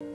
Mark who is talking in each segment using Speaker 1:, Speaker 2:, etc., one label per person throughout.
Speaker 1: 好，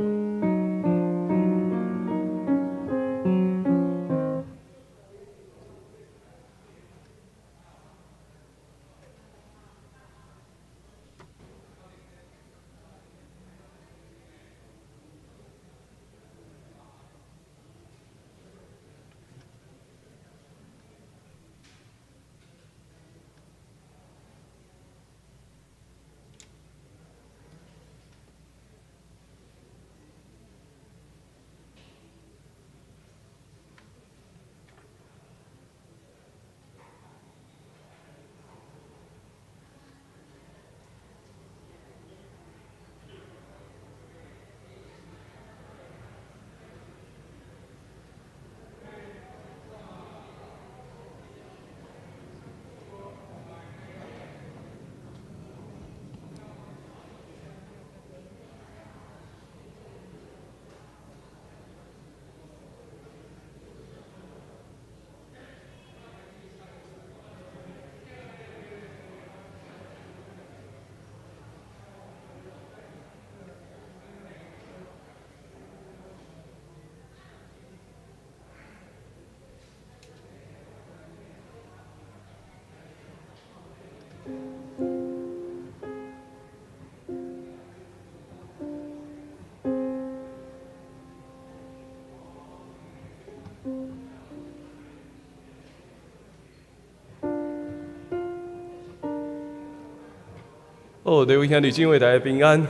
Speaker 1: 各位兄弟姊妹，大家平安。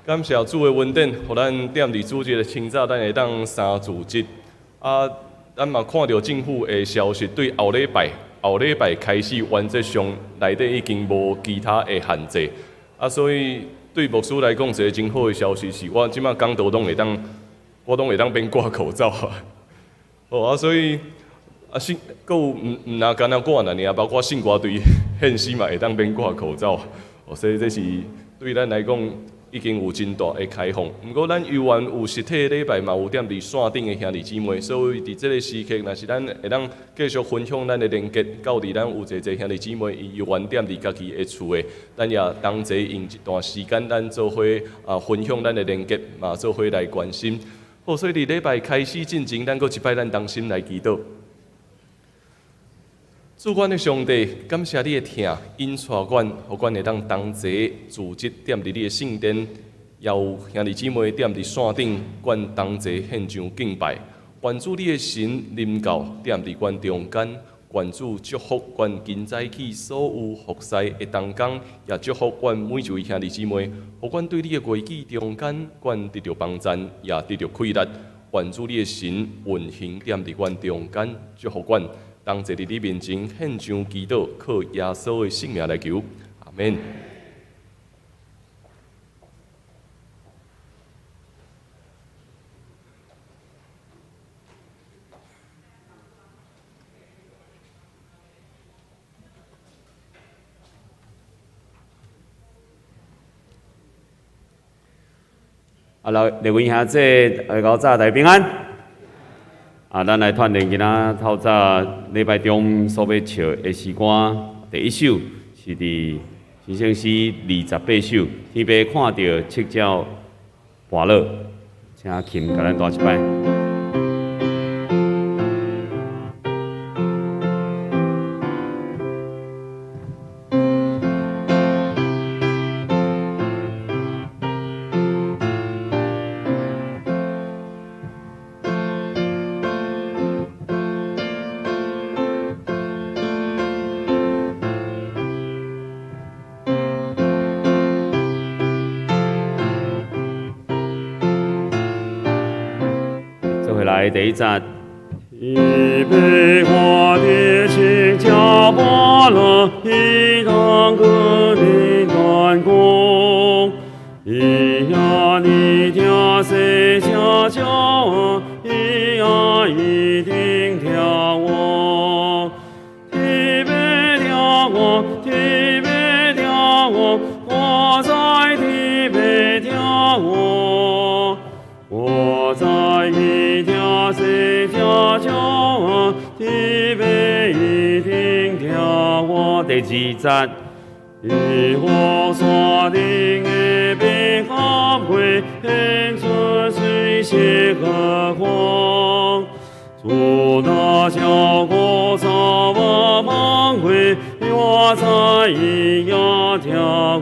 Speaker 1: 感谢主的恩典，予咱踮伫主日的清早，咱會當三主日。啊，咱嘛看著政府的消息，對後禮拜，後禮拜開始，原則上內底已經無其他的限制。啊，所以對牧師來講，一個真好的消息是，我這馬講道攏會當，我攏會當免掛口罩啊。好啊，所以啊，信，閣有毋毋若干焦我爾爾，包括聖歌隊獻詩嘛會當免掛口罩。哦，所以這是對咱來講已經有真大的開放。毋過咱猶原有實體禮拜嘛有踮佇線頂的兄弟姊妹，所以佇這個時刻，若是咱會當繼續分享咱的連結，到佇咱有濟濟兄弟姊妹伊猶原踮佇家己的厝的，咱也同齊用一段時間，咱做伙啊分享咱的連結，嘛做伙來關心。好，所以佇禮拜開始進前，咱閣一擺咱同心來祈禱。主阮的上帝，感謝你的疼，引帶阮，予阮會當同齊組織踮佇你的聖殿，也有兄弟姊妹踮佇線頂，阮同齊獻上敬拜。願主你的神臨到踮佇阮中間，願主祝福阮今早起所有服侍的同工，也祝福阮每一位兄弟姊妹，予阮對你的話語中間，阮得著幫贊，也得著氣力。願主你的神運行踮佇阮中間，祝福阮。同齊佇你面前獻上祈禱，靠耶穌的聖名來求，阿們。
Speaker 2: 啊，老列位兄弟，老早大家平安。啊，咱來鍛鍊今仔透早禮拜中所欲唱的詩歌，第一首是佇新生詩28首，天父看著七鳥跋落，請阿琴共咱彈一擺。來第一節。天父看著七鳥跋落，彼當閣恁願講，伊遐爾疼惜這鳥仔，伊也一定疼我。天父疼我，天父疼我，我知天父疼我，我知伊疼惜這鳥仔，天父一定疼我。第二節，伊予山頂的白合過，顯出水色和光。主若照顧早我幫過，我知伊也聽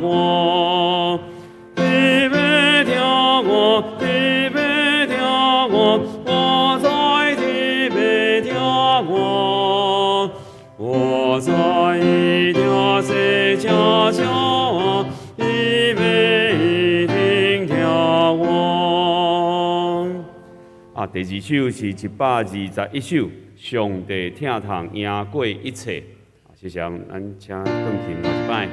Speaker 2: 我。伊欲聽我，伊欲聽我，我知伊欲聽我。我知伊聽細聲聲，伊欲一定聽我。
Speaker 3: 啊，第二首是121首，上帝疼痛贏過一切。啊，謝謝，咱請鋼琴來一擺。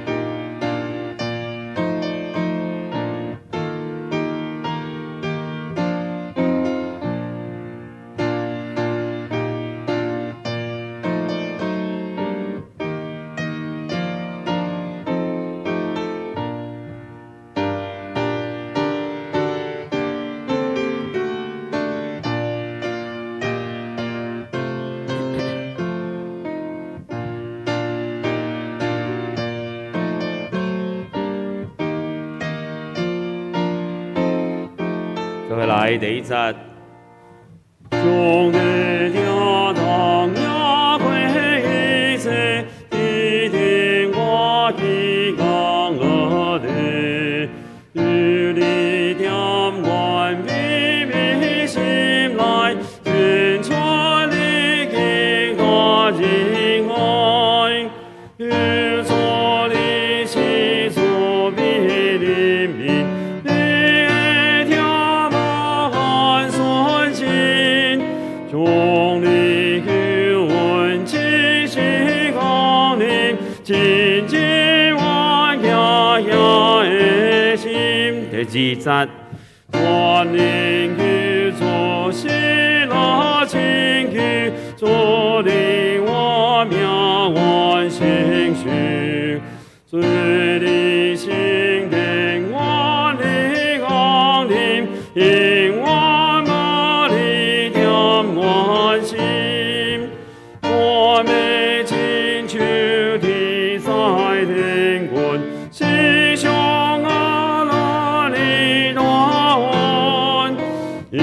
Speaker 3: 做伙來第一節。
Speaker 2: 上帝疼痛贏過一切，佇天我彼工樂地，與你點願秘密心內，顯出你極大仁愛，求主你賜慈悲憐憫，你的疼無限純真，將你救恩持續降臨，親近我驚嚇的心。
Speaker 3: 第二節。
Speaker 2: 全靈求主喜樂請求，主你我命願成就，主你聖殿願你降臨，永遠無你點願心，我欲親像佇在天軍，是上阿拉的大恩，永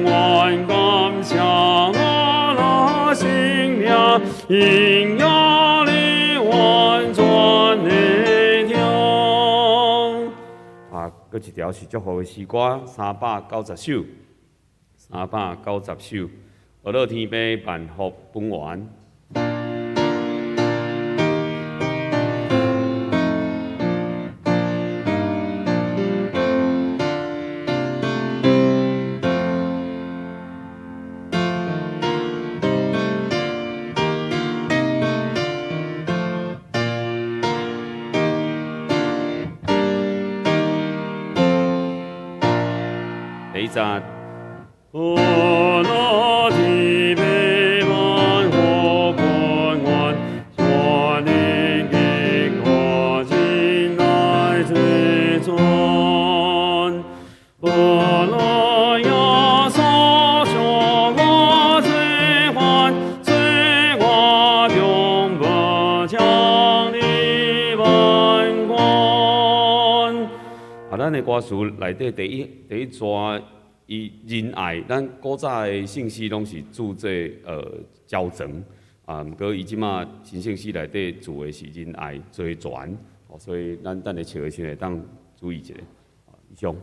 Speaker 2: 遠感謝阿拉聖名，榮耀你完全的聽。
Speaker 3: 啊，閣一條是祝福的詩歌，390首，390首，呵咾天父萬福本源。第一節。
Speaker 2: 呵咾天父萬福本源，全能極大仁愛至尊。呵咾耶穌贖我罪犯，罪我中無將你萬關。
Speaker 3: 啊，咱的歌詞內底第一段，伊仁愛，咱古早的聖詩攏是注做澆灌，啊，毋過伊這馬新聖詩內底注的是仁愛做泉，所以咱等下唱的時陣會當注意一下。以上。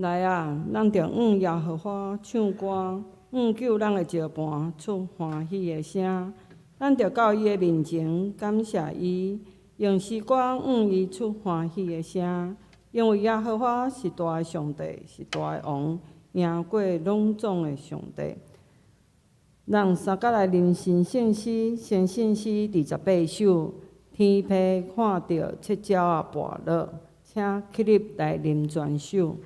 Speaker 4: 來啊，咱著向耶和華唱歌，向救咱的石磐出歡喜的聲。咱著到伊的面前感謝伊，用詩歌向伊出歡喜的聲。因為耶和華是大的上帝，是大的王，贏過攏總的上帝。咱三角來啉神聖詩，神聖詩28首，天父看著七鳥仔跋落，請起立來啉全首。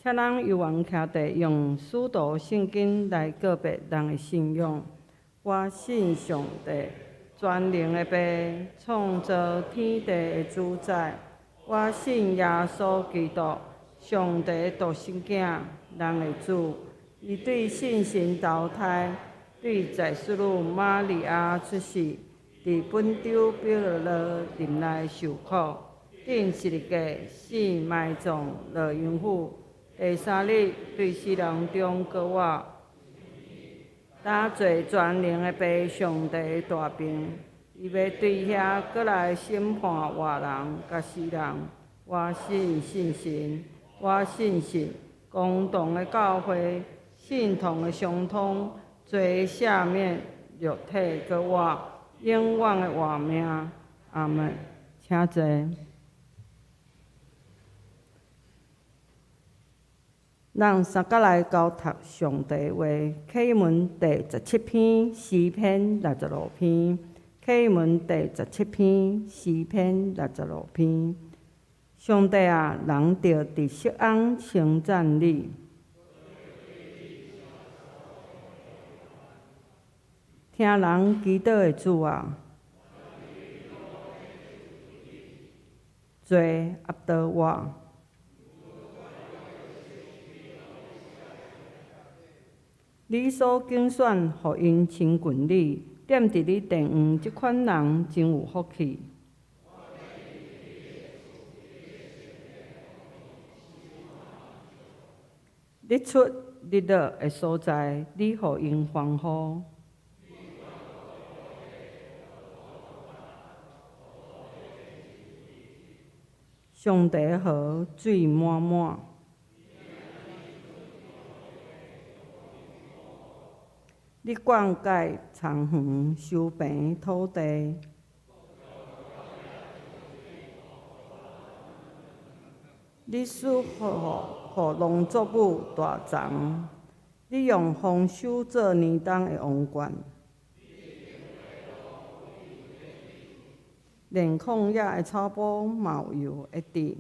Speaker 4: 請咱猶原徛佇用使徒聖經來告白人的信仰。我信上帝，全能的父，創造天地的主宰。我信耶穌基督，上帝獨生囝，人的主。伊對聖神投胎，對在淑女瑪利亞出世，佇本丟彼拉多任內受苦，釘十字架，死埋葬，落陰府。第三日對死人中復活，搭坐全能的父上帝大爿，伊欲對遐閣來審判活人佮死人。我信聖神，我信信公同的教會，聖徒的相通，罪赦免，肉體閣活，永遠的活命。阿門。請坐。咱三角來交讀上帝話，啟文第17篇，詩篇65篇。啟文第十七篇，詩篇65篇。上帝啊，人著佇錫安稱讚你，聽人祈禱的主啊，罪壓倒我。你所揀選，予𪜶親近你，踮佇你殿院這款人真有福氣。日出日落的所在，你予𪜶歡呼。上帝河水滿滿。你灌溉田園，修平土地。你賜予農作物大欉，你用豐收做年冬的王冠。連曠野的草埔嘛有油會滴。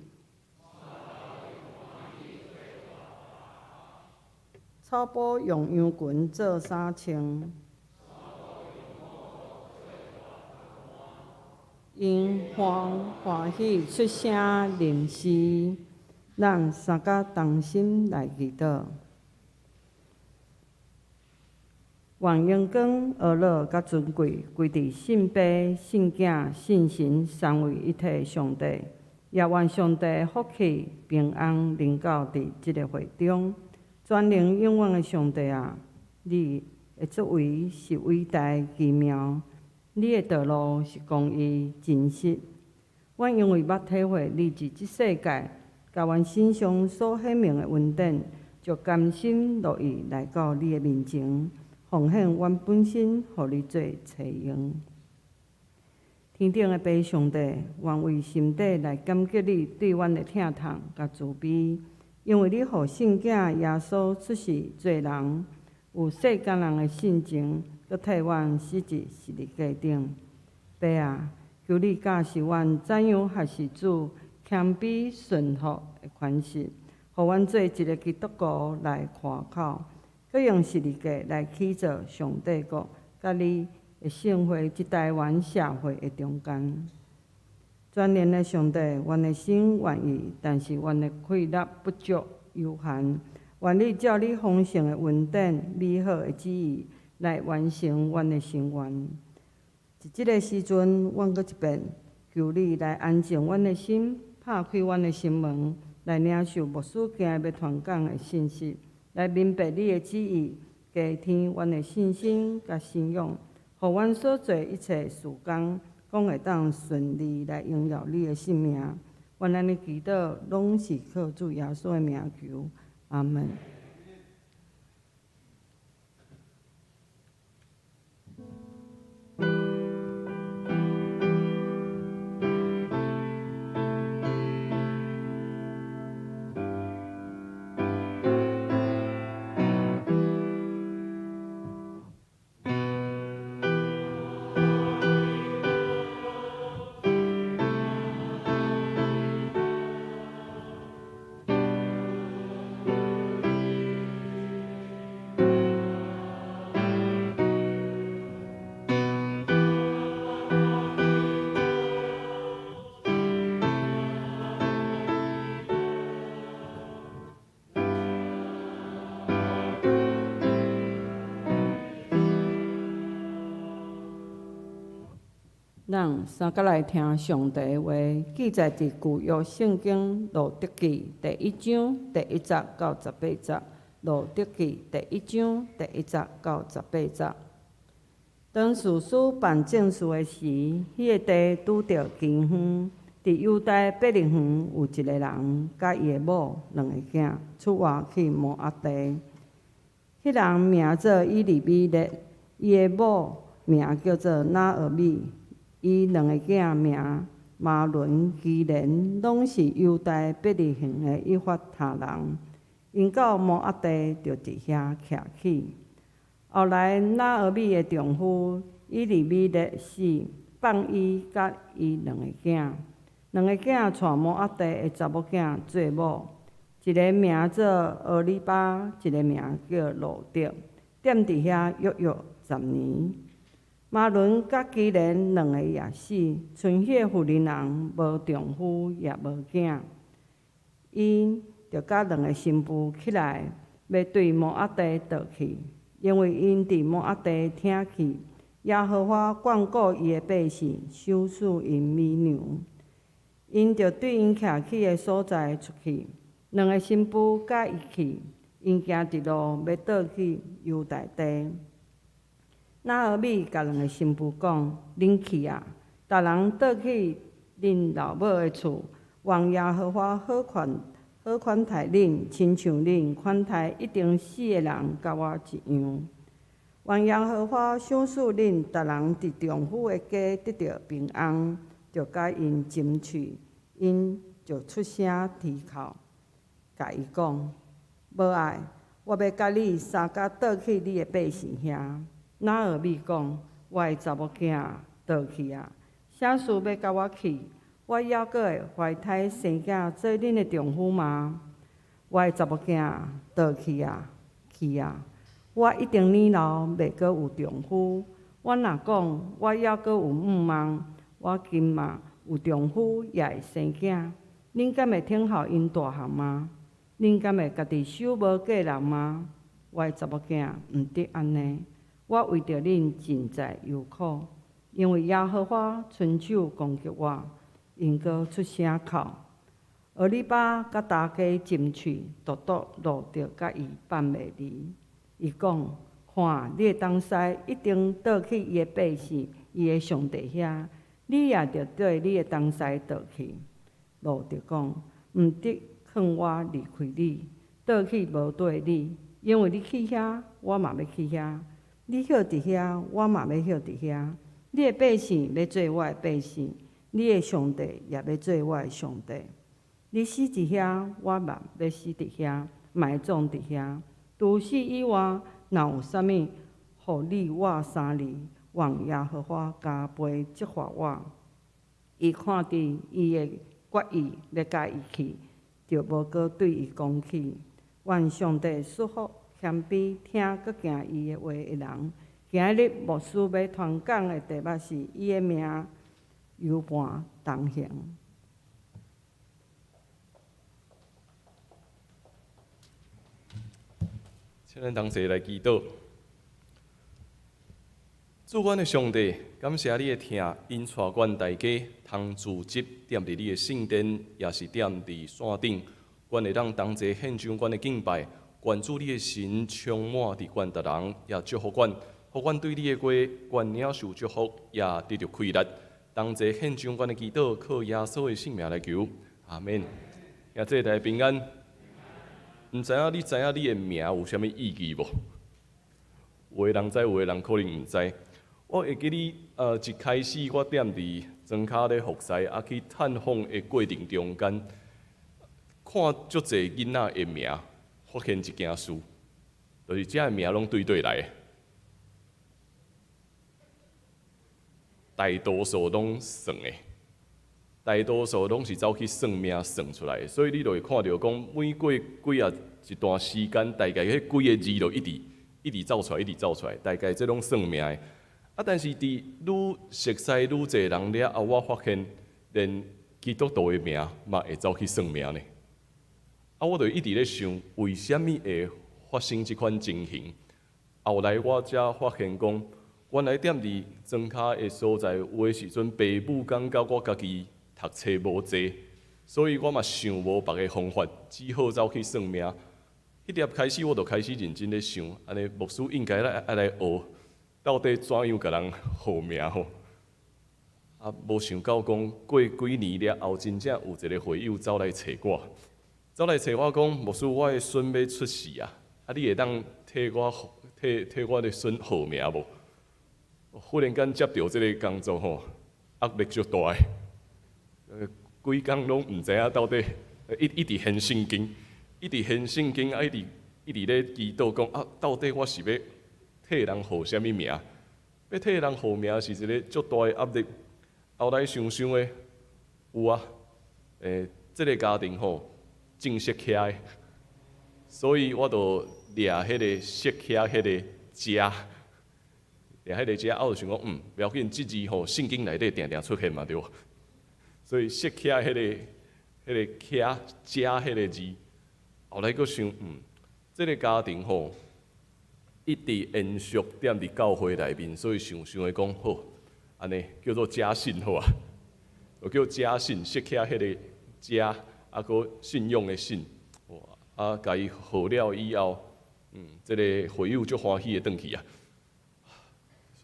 Speaker 4: 草埔用羊群做衫穿。𪜶歡歡喜出聲吟詩，咱三甲同心來祈禱。願榮光、呵咾佮尊貴歸佇聖父、聖囝、聖神三位一體上帝，也願上帝福氣平安臨到佇這个會中。全能永遠的上帝啊，你的作為是偉大奇妙，你的道路是公義真實。阮因為捌體會你佇這世界共阮身上所顯明的恩典，就甘心樂意來到你的面前，奉獻阮本身，予你做冊用。天頂的父上帝，願為心底來感激你對阮的疼痛佮慈悲，因為你予聖囝耶穌出世做人，有世間人的性情，閣替阮死佇十字架頂。爸啊，求你教示阮怎樣學習主謙卑順服的款式，予阮做一个基督徒來誇口，閣用十字架來起造上帝國，佮你的聖會佇台灣社會的中間。全能的上帝，阮的心願意，但是阮的氣力不足有限。願你照你豐盛的恩典、美好的旨意來完成阮的心願。佇這个時陣，阮閣一遍求你來安靜阮的心，拍開阮的心門，來領受牧師今日欲傳講的信息，來明白你的旨意，加添阮的信心佮信仰，予阮所做一切事工，講會當順利來榮耀你的聖名。阮按呢祈禱，攏是靠主耶穌的名求，阿門。咱三佮來聽上帝的話，記載佇舊約聖經路得記第一章第一節到十八節。路得記第一章第一節到十八節。當士師辦正事的時，彼个地拄著饑荒。佇猶大伯利恆有一个人，佮伊的某兩个囝出外去摩押地。彼人名做以利米勒，伊的某名叫做拿俄米。伊兩个囝名瑪倫、基連，攏是猶大伯利恆的以法他人。𪜶到摩押地，就佇遐徛起。後來拿俄米的丈夫以利米勒死，放伊佮伊兩个囝。兩个囝娶摩押地的查某囝做某，一个名做俄里巴，一个名叫路得，踮佇遐約約十年。瑪倫佮基連兩个也死，賰彼个婦人人無丈夫也無囝，𪜶就佮兩个新婦起來，欲對摩押地倒去，因為𪜶佇摩押地聽去耶和華眷顧伊的百姓，賞賜𪜶米糧。𪜶就對𪜶徛起的所在出去，兩个新婦佮伊去，𪜶行佇路欲倒去猶大地。拿俄米共兩个新婦講：恁去啊，逐人倒去恁老母的厝，願耶和華好款好款待恁，親像恁款待已經死的人佮我一樣。願耶和華賞賜恁逐人佇丈夫的家得著平安，就佮𪜶斟喙，𪜶就出聲啼哭，共伊講：無愛，我欲佮你相佮倒去你的百姓遐。拿俄米講：我的查某囝，倒去啊！啥事欲佮我去？我猶閣會懷胎生囝做恁的丈夫嗎？我的查某囝，倒去啊，去啊！我一定年老，袂閣有丈夫。我若講我猶閣有向望，我今嘛有丈夫，也會生囝。恁敢會聽候𪜶大漢嗎？恁敢會家己守無嫁人嗎？我的查某囝，毋得按呢。我為著恁盡在憂苦，因為耶和華伸手攻擊我，𪜶閣出聲哭。俄里巴佮大家斟喙，獨獨路得佮伊放袂離。伊講：看，你的東西一定倒去伊的百姓、伊的上帝遐，你也著綴你的東西倒去。路得講：毋得勸我離開你，倒去無綴你，因為你去遐，我嘛欲去遐；你歇佇遐，我嘛欲歇佇遐。你的百姓欲做我的百姓，你的上帝也欲做我的上帝。你死佇遐，我嘛欲死佇遐，埋葬佇遐。除此以外，若有啥物，予你我相離，願耶和華加倍責罰我。伊看佇伊的決意欲佮伊去，就無閣對伊講起。願上帝賜福謙卑聽閣行伊的話的人。今仔日牧師欲傳講的題目是伊的名相伴同行。
Speaker 1: 請咱同齊來祈禱。主阮的上帝，感謝你的疼，引帶阮大家通聚集踮佇你的聖殿，也是踮佇線頂，阮會當同齊獻上阮的敬拜，願主你的神充滿佇阮逐人，也祝福阮，予阮對你的話，願領受祝福，也得著氣力。同齊獻上阮的祈禱，靠耶穌的聖名來求，阿們。兄弟大家平安。毋知影你知影你的名有啥物意義無？有的人知，有的人可能毋知。我會記得，一開始我踮佇莊跤咧服侍，啊去探訪的過程中間，看足濟囡仔的名，發現一件事，就是遮的名攏對對來的，大多數攏算的。大多數攏是走去算命算出來的，所以你就會看著講，每過幾啊一段時間，大概彼幾个字就一直一直走出來，一直走出來，大概這攏算命的。啊，但是佇愈熟似愈濟人了後，我發現連基督徒的名嘛會走去算命呢。啊，我就一直咧想，為啥物會發生這款情形？後來我才發現講，原來踮佇莊跤的所在，有的時陣爸母感覺我家己讀冊無濟，所以我嘛想無別个方法，只好走去算命。彼粒開始，我就開始認真咧想，按呢牧師應該來愛來學，到底怎樣共人號名吼？啊，無想到講過幾年了後，真正有一个會友走來揣我，走來揣我講，牧師，我的孫欲出世啊，啊，你會當替我替替我的孫號名無？忽然間接著這个工作吼，壓力足大的。規工攏毋知影到底，一直掀聖經，一直掀聖經啊，一直一直咧祈禱講啊，到底我是欲替人號啥物名？欲替人號名是一个足大的壓力。後來想想的，有啊，這个家庭吼種釋迦的，所以我就掠彼個釋迦彼个迦，掠彼個迦，啊，我就想講，無要緊，這字吼聖經內底定定出現嘛，對無？所以釋迦彼個迦迦彼個字，後來閣想，這个家庭吼一直延續踮佇教會內面，所以想想的講好，按呢叫做家信好啊，就叫家信釋迦彼个迦，啊，閣信仰的信，哇，啊，共伊號了以後，這个會友足歡喜的轉去啊，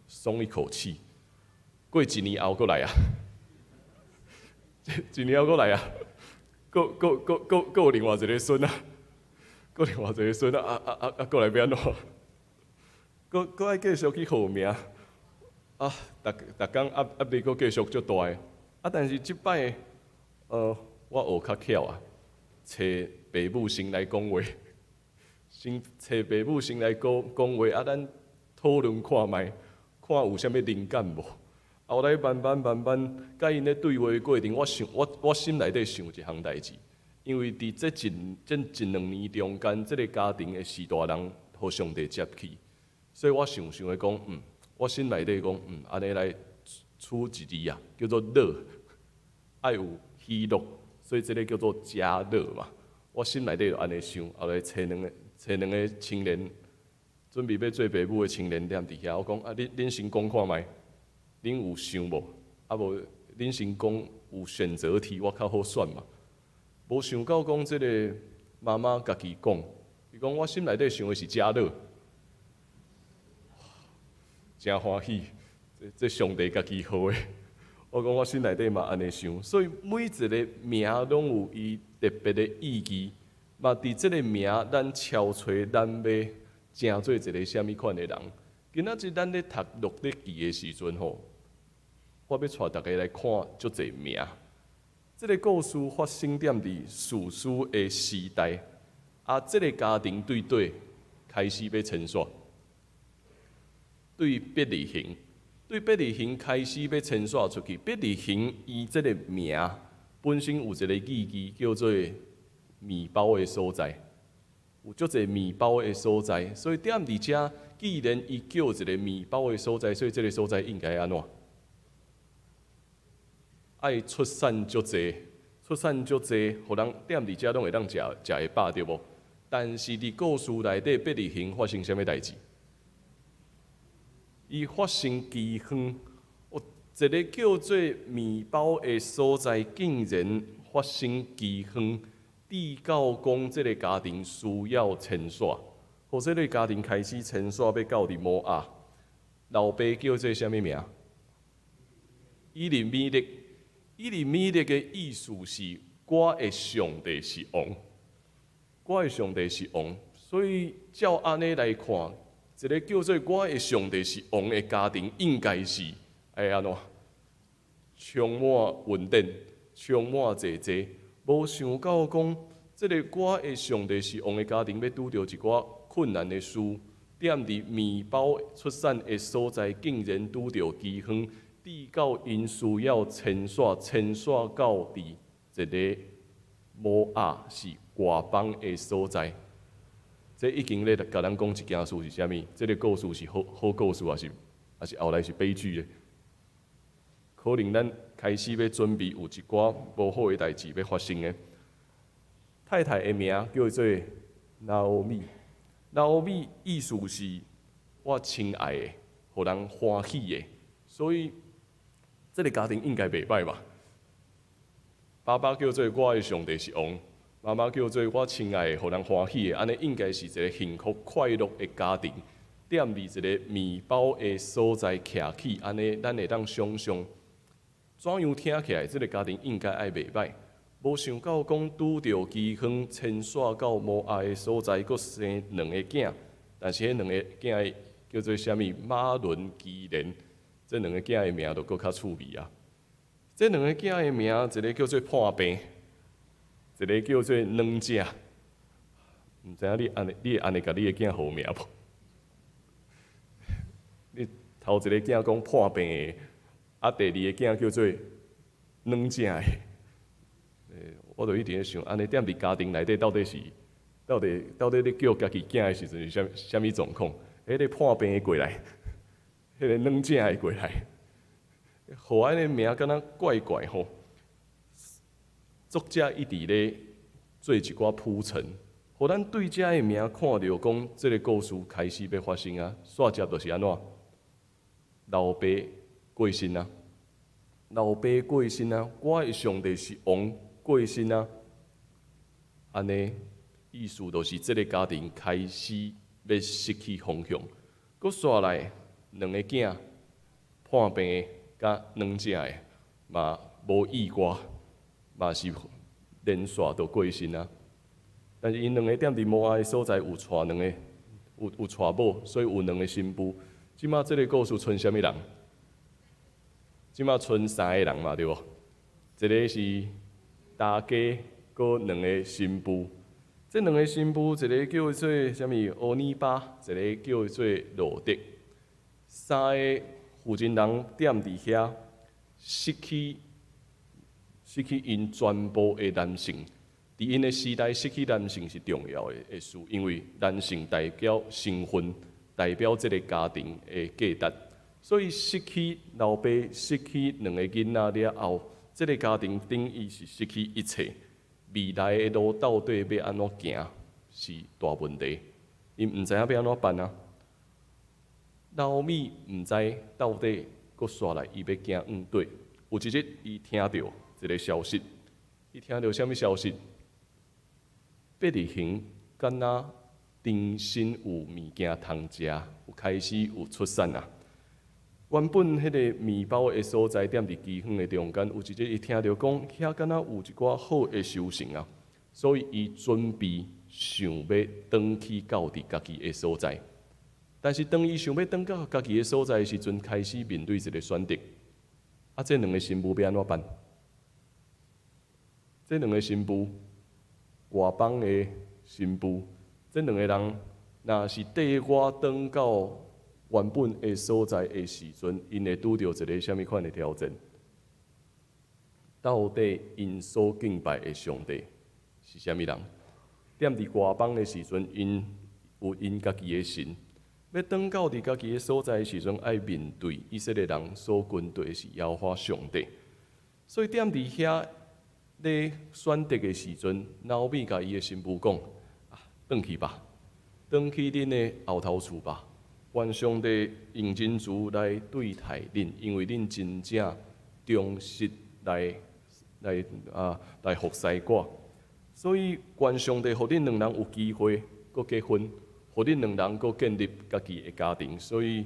Speaker 1: 鬆一口氣。過一年後閣來啊。一年後閣來啊，閣閣閣閣閣有另外一个孫啊，閣另外一个孫啊，啊啊啊啊，閣來欲按怎？閣閣愛繼續去號名，啊，逐逐工壓壓力閣繼續足大的，啊，但是這擺，我學較巧啊，揣爸母先來講話，先揣爸母先來講講話，啊，咱討論看覓，看有啥物靈感無？啊，後來慢慢慢慢，佮𪜶咧對話的過程，我想我心內底想一項代誌，因為佇這一兩年中間，這个家庭的序大人予上帝接去，所以我想想咧講，我心內底講，按呢來取一字啊，叫做樂，愛有喜樂，所以這个叫做家樂嘛。我心內底就按呢想，後來揣兩個青年，準備欲做爸母的青年踮佇遐，我講啊，恁先講看覓。恁有想無？啊無，恁先講有選擇題，我較好選嘛。無想到講這个媽媽家己講，伊講我心內底想的是家樂，誠歡喜，這上帝家己予的。我講我心內底嘛按呢想，所以每一个名攏有伊特別的意義。嘛，佇這个名，咱敲揣咱欲成做一个啥物款的人。今仔日咱咧讀路得記的時陣吼，我欲帶大家來看足濟名。這个故事發生踮佇士師的時代，啊，這个家庭對佗開始欲遷徙，對伯利恆，對伯利恆開始欲遷徙出去。伯利恆伊這个名本身有一个意義，叫做麵包的所在，有足濟麵包的所在，所以踮佇遮，既然伊叫一个麵包的所在，所以這个所在應該按怎？愛出產足濟，出產足濟，予人踮佇遮攏會當食食會飽，對無？但是佇故事內底，伯利恆發生啥物代誌？伊發生饑荒，有一个叫做麵包的所在，竟然發生饑荒，至到講這个家庭需要遷徙，予這个家庭開始遷徙，欲到佇摩押。老爸叫做啥物名？以利米勒。以利米勒的意思是，我的上帝是王，我的上帝是王，所以照按呢來看，一个叫做我的上帝是王的家庭，應該是會按怎？充滿恩典，充滿濟濟。無想到講，這个我的上帝是王的家庭，欲拄著一寡困難的事，踮佇麵包出產的所在，竟然拄著饑荒。至到𪜶需要遷徙，遷徙到佇一个摩押是外邦的所在。這已經咧共咱講一件事是啥物？這个故事是好好故事，抑是後來是悲劇的？可能咱開始欲準備有一寡無好的代誌欲發生的。太太的名叫做拿俄米，拿俄米意思是我親愛的，予人歡喜的，所以這个家庭應該袂䆀吧？爸爸叫做我的上帝是王，媽媽叫做我親愛的，予人歡喜的，按呢應該是一个幸福快樂的家庭。踮佇一个麵包的所在徛起，按呢咱會當想象，怎樣聽起來，這个家庭應該愛袂䆀。無想到講拄著饑荒，遷徙到摩押的所在，閣生兩个囝，但是彼兩个囝叫做啥物？瑪倫基連。這兩个囝的名就閣較趣味啊！這兩个囝的名，一个叫做破病，一个叫做軟食。毋知影你按呢，你會按呢共你的囝號名無？你頭一个囝講破病的，啊，第二个囝叫做軟食的。我就一直咧想，按呢踮佇家庭內底，到底咧叫家己囝的時陣是啥物狀況？彼个破病的過來，彼个軟食的過來，予按呢名敢若怪怪吼。作者一直咧做一寡鋪陳，予咱對這个名看著講，這个故事開始欲發生啊。煞接就是按怎？老爸過身啊，老爸過身啊，我的上帝是王過身啊。按呢意思就是這个家庭開始欲失去方向，閣煞來兩个囝破病的佮軟食的嘛無意外，嘛是連續就過身啊。但是𪜶兩个踮佇摩押的所在有娶兩个，有娶某，所以有兩个新婦。這馬這个故事賰啥物人？這馬賰三个人嘛，對無？一个是大家，閣兩个新婦。這兩个新婦，一个叫做啥物俄尼巴，一个叫做路得。三个負責人踮佇遐，失去𪜶全部的男性。佇𪜶的時代，失去男性是重要的事，因為男性代表身份，代表這个家庭的價值。所以失去老爸、失去兩個囡仔了後，這个家庭等於是失去一切。未來的路到底欲按怎行，是大問題。𪜶毋知影欲按怎辦啊？拿俄米毋知到底閣煞來，伊欲行向佗。有一日，伊聽著一个消息，伊聽著啥物消息？伯利恆敢若重新有物件通食，有開始有出產啊！原本彼个麵包的所在踮佇饑荒的中間，有一日伊聽著講，遐敢若有一寡好的收成啊，所以伊準備想欲轉去到佇家己的所在。但是當伊想欲轉到家己的所在的時陣，開始面對一个選擇。啊，這兩个新婦欲按怎辦？這兩个新婦，外邦的新婦，這兩个人若是綴我轉到原本的所在的時陣，𪜶會拄著一个啥物款的挑戰？到底𪜶所敬拜的上帝是啥物人？踮佇外邦的時陣，𪜶有𪜶家己的神；欲轉到佇家己的所在的時陣，愛面對以色列人所跟隨的是耶和華上帝。所以踮佇遐咧選擇的時陣，拿俄米共伊的新婦講：啊，轉去吧，轉去恁的後頭厝吧。願上帝用仁慈來對待恁，因為恁真正忠實來服侍我。所以願上帝予恁兩人有機會閣結婚，予恁兩人閣建立家己的家庭。所以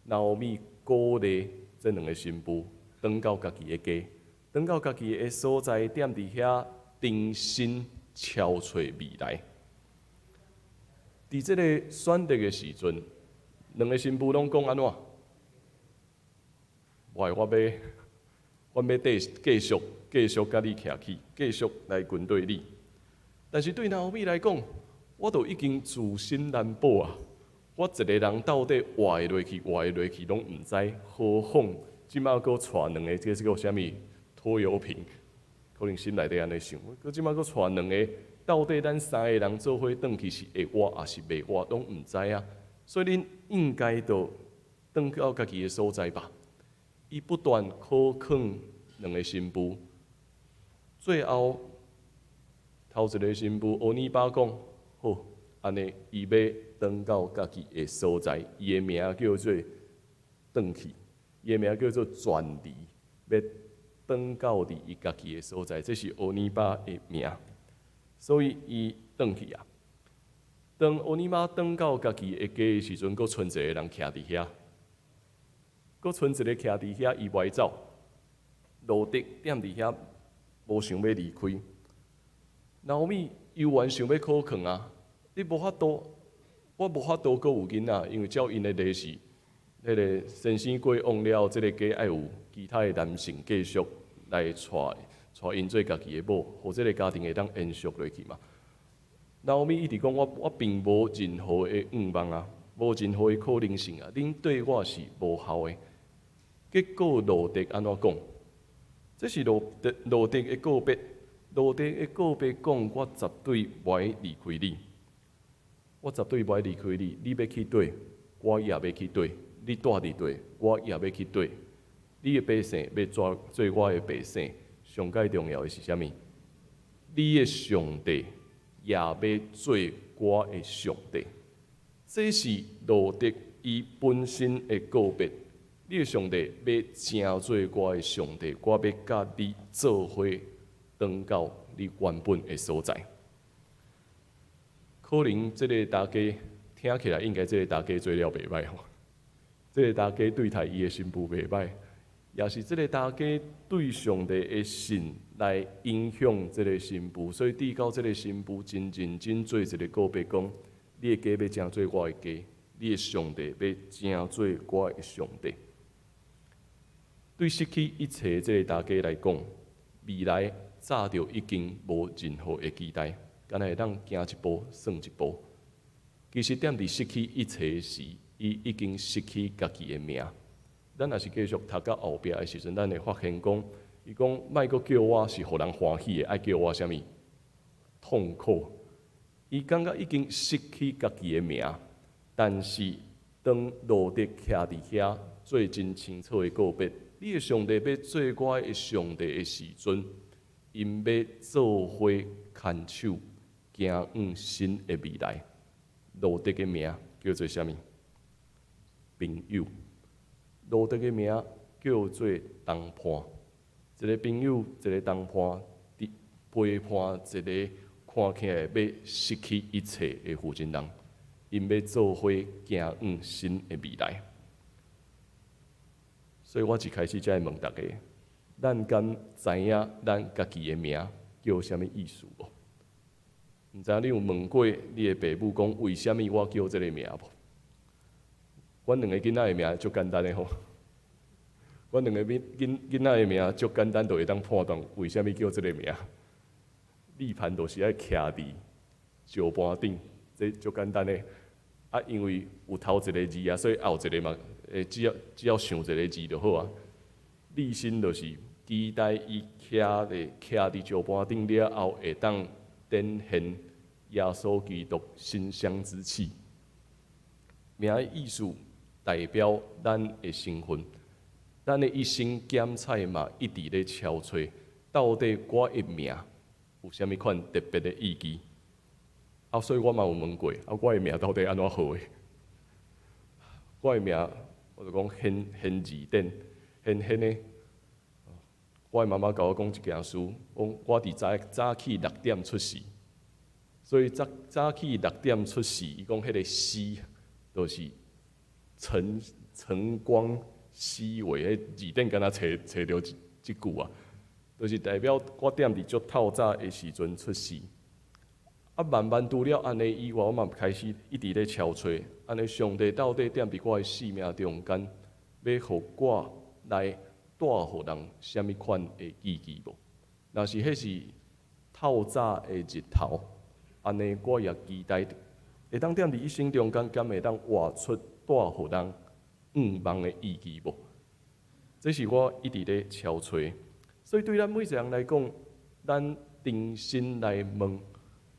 Speaker 1: 拿俄米鼓勵這兩个新婦轉到家己的家，轉到家己的所在，踮佇遐重新敲揣未來。佇這个選擇的時陣，兩个新婦攏講按怎？喂，我欲繼續共你徛去，繼續來跟隨你。但是對拿俄米來講，我都已經自身難保啊！我一个人到底活會落去，活會落去攏毋知。何況這馬閣帶兩个，這是個啥物拖油瓶？可能心內底按呢想。閣這馬閣帶兩个，到底咱三个人做伙轉去是會活抑是袂活，攏毋知啊！所以恁應該就轉到家己的所在吧。伊不斷苦勸兩个新婦，最後頭一个新婦俄尼巴講：好，按呢伊欲轉到家己的所在，伊的名叫做轉去，伊的名叫做轉離，欲轉到佇伊家己的所在，這是俄尼巴的名，所以伊轉去啊。當俄尼巴轉到家己的家的時陣，閣賰一个人徛佇遐，閣賰一个徛佇遐，伊袂走。路得踮佇遐，無想欲離開。拿俄米猶原想欲苦勸啊！你無法度，我無法度閣有囡仔，因為照𪜶的禮是，彼个先生過往了後，這个家愛有其他的男性繼續來娶𪜶做家己的某，予這个家庭會當延續落去嘛。拿俄米一直講我並無任何的願望啊，無任何的可能性啊，恁對我是無效的。結果路得按怎講？這是路得的告別，路得的告別講，我絕對袂離開你，我絕對袂離開你。你欲去佗，我也欲去佗；你蹛佇佗，我也欲去佗。你的百姓欲做我的百姓，上蓋重要的是啥物？你的上帝也欲做我的上帝。這是路得伊本身的告別。你的上帝欲成做我的上帝，我欲佮你做伙轉到你原本的所在。可能這个大家聽起來應該這个大家做了袂䆀吼，這个大家對待伊的新婦袂䆀，也是這个大家對上帝的信來影響這个新婦，所以直到這个新婦真認真做一个告別，講你的家欲成做我的家，你的上帝欲成做我的上帝。對失去一切這个大家來講，未來早就已經無任何的期待，敢若會當行一步算一步。其實踮佇失去一切時，伊已經失去家己的命，咱若是繼續讀到後壁的時陣，咱會發現講，伊講莫閣叫我是予人歡喜的，愛叫我啥物？痛苦。伊感覺已經失去家己的名，但是當羅得徛佇遐做真清楚的告別，你的上帝欲做我的上帝的時陣，𪜶欲做伙牽手行往新的未來。羅得的名叫做啥物？朋友。羅得的名叫做同伴。一個朋友，一個同伴，佇陪伴一個看起來欲失去一切的負責人，𪜶欲做伙行往新的未來。所以我一開始才會問大家：咱敢知影咱家己的名叫啥物意思無？毋知影你有問過你的爸母講，為啥物我叫這个名無？阮兩個囡仔的名足簡單的吼。阮兩個囡仔的名足簡單，就會當判斷為啥物叫這个名。立盤就是愛徛佇石盤頂，這足簡單的。啊，因為有頭一個字啊，所以後一個嘛，會只要想一個字就好啊。立心就是期待伊徛佇石盤頂了後，會當展現耶穌基督馨香之氣。名的意思代表咱的身份，咱的一生檢採嘛，一直咧敲揣，到底我的名有啥物款特別的意義？啊，所以我嘛有問過，啊，我的名到底按怎號的？我的名，我就講顯顯字典，顯顯的。我的媽媽共我講一件事，講我佇早早起六點出世，所以早早起六點出世，伊講彼個熹，就是晨晨光熹微，彼字典敢若揣揣著這句啊，就是代表我踮佇足透早的時陣出世。啊，慢慢除了按呢以外，我嘛開始一直咧敲揣，按呢上帝到底踮佇我的生命中間，欲予我來帶予人啥物款的意義無？若是彼是透早的日頭，按呢我也期待會當踮佇一生中間，敢會當活出帶予人向望的意義無？這是我一直咧敲揣。所以對咱每一個人來講，咱重新來問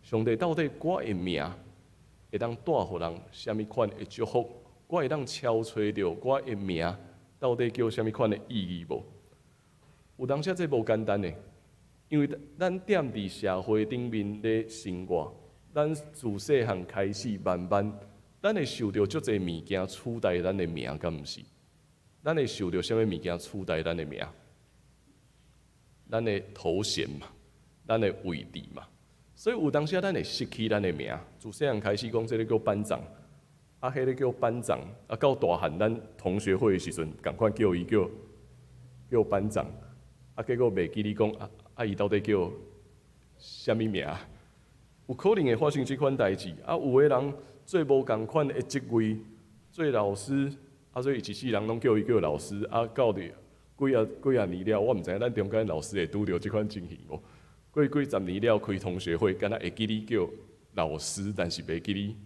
Speaker 1: 上帝，到底我的名會當帶予人啥物款的祝福？我會當敲揣著我的名到底叫啥物款的意義無？有當時這無簡單的，因為咱踮佇社會頂面咧生活，咱自細漢開始慢慢，咱會受著足濟物件取代咱的名，敢毋是？咱會受著啥物物件取代咱的名？咱的頭銜嘛，咱的位置嘛。所以有當時咱會失去咱的名。自細漢開始講，這个叫班長，啊，彼个叫班長，啊，到大漢咱同學會的時陣，仝款叫伊叫班長，啊，結果袂記得講啊啊，伊到底叫啥物名？有可能會發生這款代誌。啊，有的人做無仝款的職位，做老師，啊，所以一世人攏叫伊叫老師。啊，到佇幾仔幾仔年了，我毋知影咱中間老師會拄著這款情形無？過幾十年了，開同學會，敢若會記你叫老師，但是袂記你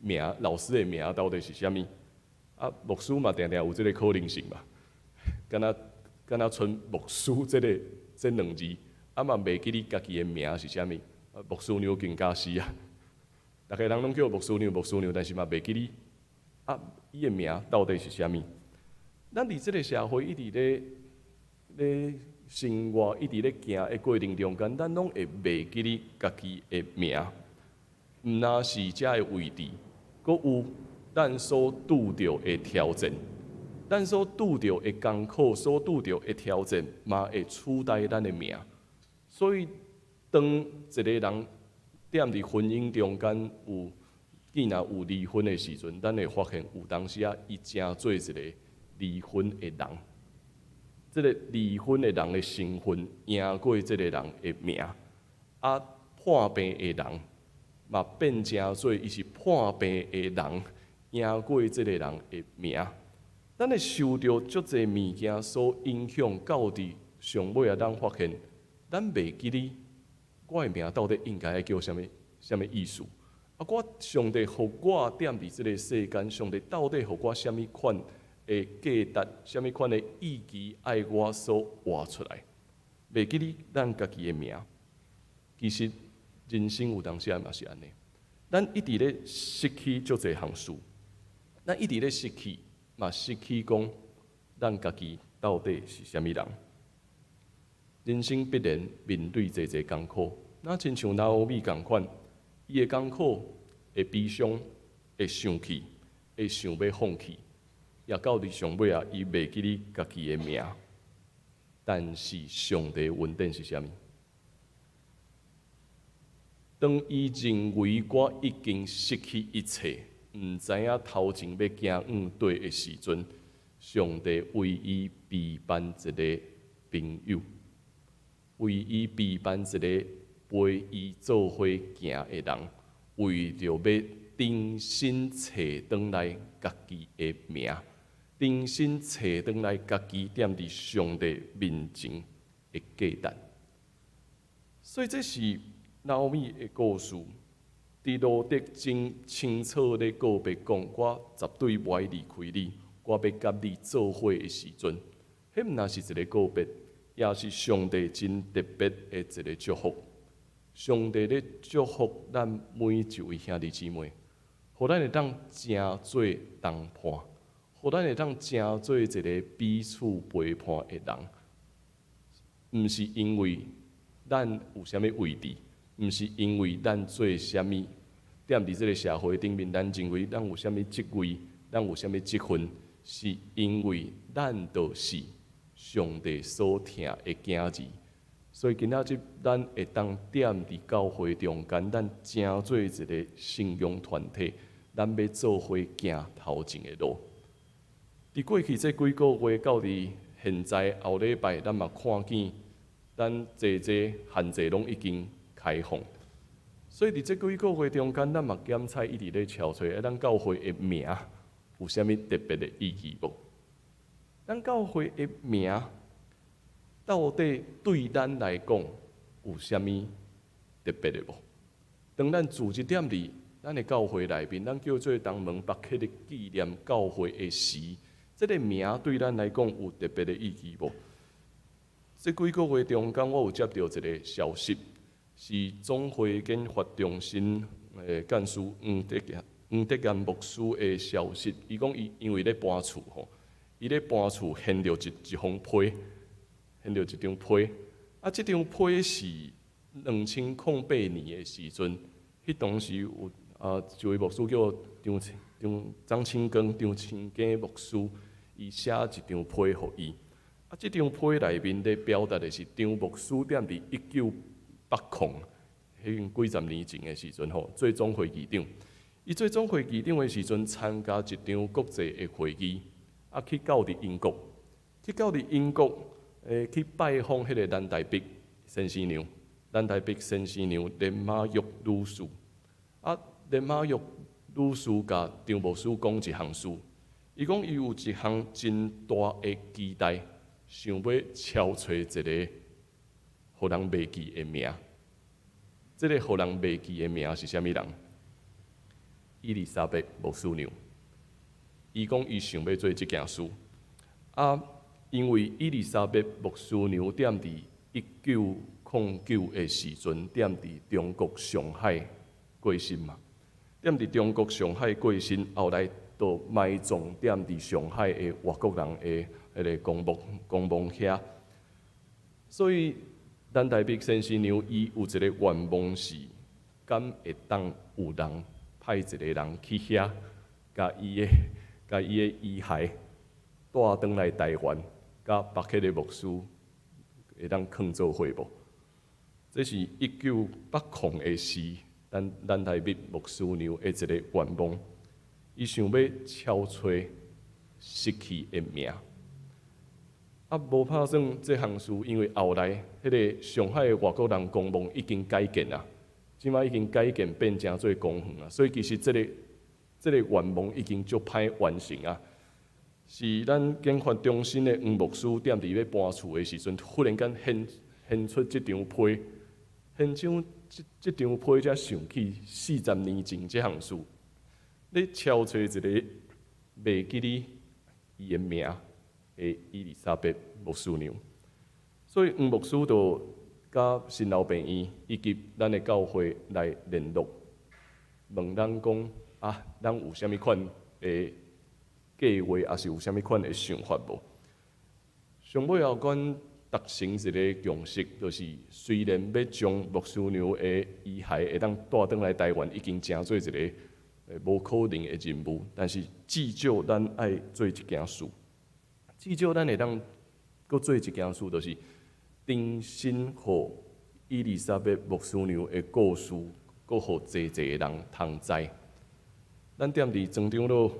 Speaker 1: 名，老師的名到底是啥物？啊，牧師嘛，定定有這个可能性嘛。敢若賰牧師這兩字，啊嘛袂記你家己的名是啥物？牧師娘更加是啊，逐个人攏叫牧師娘、牧師娘，但是嘛袂記你啊，伊的名到底是啥物？咱佇這个社會一直咧生活，一直咧行的過程中間，咱攏會袂記得家己的名，毋若是遮个位置，閣有咱所拄著的挑戰，咱所拄著的艱苦，所拄著的挑戰，嘛會取代咱的名。所以，當一個人踮佇婚姻中間有，既然有離婚的時陣，咱會發現有當時仔，伊成做一個離婚的人。這个離婚的人的身份贏過這个人的名，啊，破病的人嘛變成做伊是破病的人，贏過這个人的名。咱會受著足濟物件所影響，到佇上尾仔，咱發現咱袂記得我的名到底應該叫啥物啥物意思。啊，我上帝予我踮佇這个世間，上帝到底予我啥物款的價值，啥物款的意義愛我所活出來？袂記得咱家己的名。其實人生有當時嘛是按呢，咱一直咧失去足濟項事，咱一直咧失去，嘛失去講咱家己到底是啥物人。人生必然面對濟濟艱苦，若親像拿俄米仝款，伊會艱苦，會悲傷，會生氣，會想欲放棄，也到佇上尾啊，伊袂記得家己的名。但是上帝恩典是啥物？當伊認為我已經失去一切，毋知影頭前欲行向佗的時陣，上帝為伊備辦一个朋友，為伊備辦一个陪伊做伙行的人，為著欲重新揣轉來家己的名，重新揣轉來家己踮佇上帝面前的價值。所以這是拿俄米的故事，佇路得真清楚咧告別講，我絕對無愛離開你，我欲佮你做伙的時陣，彼毋但是一个告別，也是上帝真特別的一个祝福。上帝咧祝福咱每一位兄弟姊妹，予咱會當成做同伴，予咱會當成做一个彼此陪伴的人。毋是因為咱有啥物位置，毋是因為咱做啥物，踮佇這个社會頂面，咱認為咱有啥物職位，咱有啥物職分，是因為咱就是上帝所疼的囝兒。所以今仔日咱會當踮佇教會中間，咱成做一个信仰團體，咱欲做伙行頭前的路。佇過去這幾個月到佇現在後禮拜，咱嘛看見咱濟濟限制攏已經開放。所以佇這幾個月中間，咱嘛檢採一直咧敲揣，咱教會的名有啥物特別的意義無？咱教會的名到底對咱來講有啥物特別的無？當咱組織踮佇咱的教會內面，咱叫做東門北克的紀念教會的時，這个名對咱來講有特別的意義無？這幾個月中間，我有接著一个消息，是總會研發中心的幹事黃德賢牧師的消息。伊講伊因為咧搬厝吼，伊咧搬厝掀著一封批，掀著一張批。啊，這張批是2008年的時陣，彼當時有一位牧師叫張張張清庚張清庚牧師，伊寫一張批予伊。啊，這張批內面咧表達的是張牧師踮佇1980，彼經幾十年前的時陣吼，做總會議長。伊做總會議長的時陣，參加一場國際的會議，啊，去到佇英國，去到佇英國，去拜訪彼个藍黛碧先生娘，藍黛碧先生娘連瑪玉女士。啊，連瑪玉女士共張牧師講一項事，伊講伊有一項真大的期待，想欲敲揣一个予人袂記的名。這个予人袂記的名是啥物人？伊麗莎白牧師娘。伊講伊想欲做這件事。啊，因為伊麗莎白牧師娘踮佇1909的時陣，踮佇中國上海過身嘛。踮佇中國上海過身，後來就埋葬踮佇上海的外國人的彼个公墓遐。所以，藍黛碧先生娘伊有一个願望是，敢會當有人派一個人去遐，共伊的遺骸帶轉來台灣，佮巴克的牧師會當囥做伙無？這是1980的時，咱藍黛碧牧師娘的一个願望，伊想欲敲揣失去的名。啊，無拍算這項事，因為後來彼个上海的外國人公墓已經改建啊，這擺已經改建變成做公園啊，所以其實這个願望已經足歹完成啊。是咱研發中心的黃牧師踮佇欲搬厝的時陣，忽然間掀出這張批，掀張這張批才想起40年前這項事。咧敲揣一个袂記得伊的名的伊麗莎白牧師娘。所以黃牧師就佮新老病院以及咱的教會來聯絡，問咱講啊，咱有啥物款的計劃，抑是有啥物款的想法無？上尾後，阮達成一个共識，就是雖然欲將牧師娘的遺骸會當帶轉來台灣，已經成做一个無可能的任務，但是至少咱愛做一件事，至少咱會當閣做一件事，就是重新予伊麗莎白牧師娘的故事，閣予濟濟的人通知。咱踮佇莊長老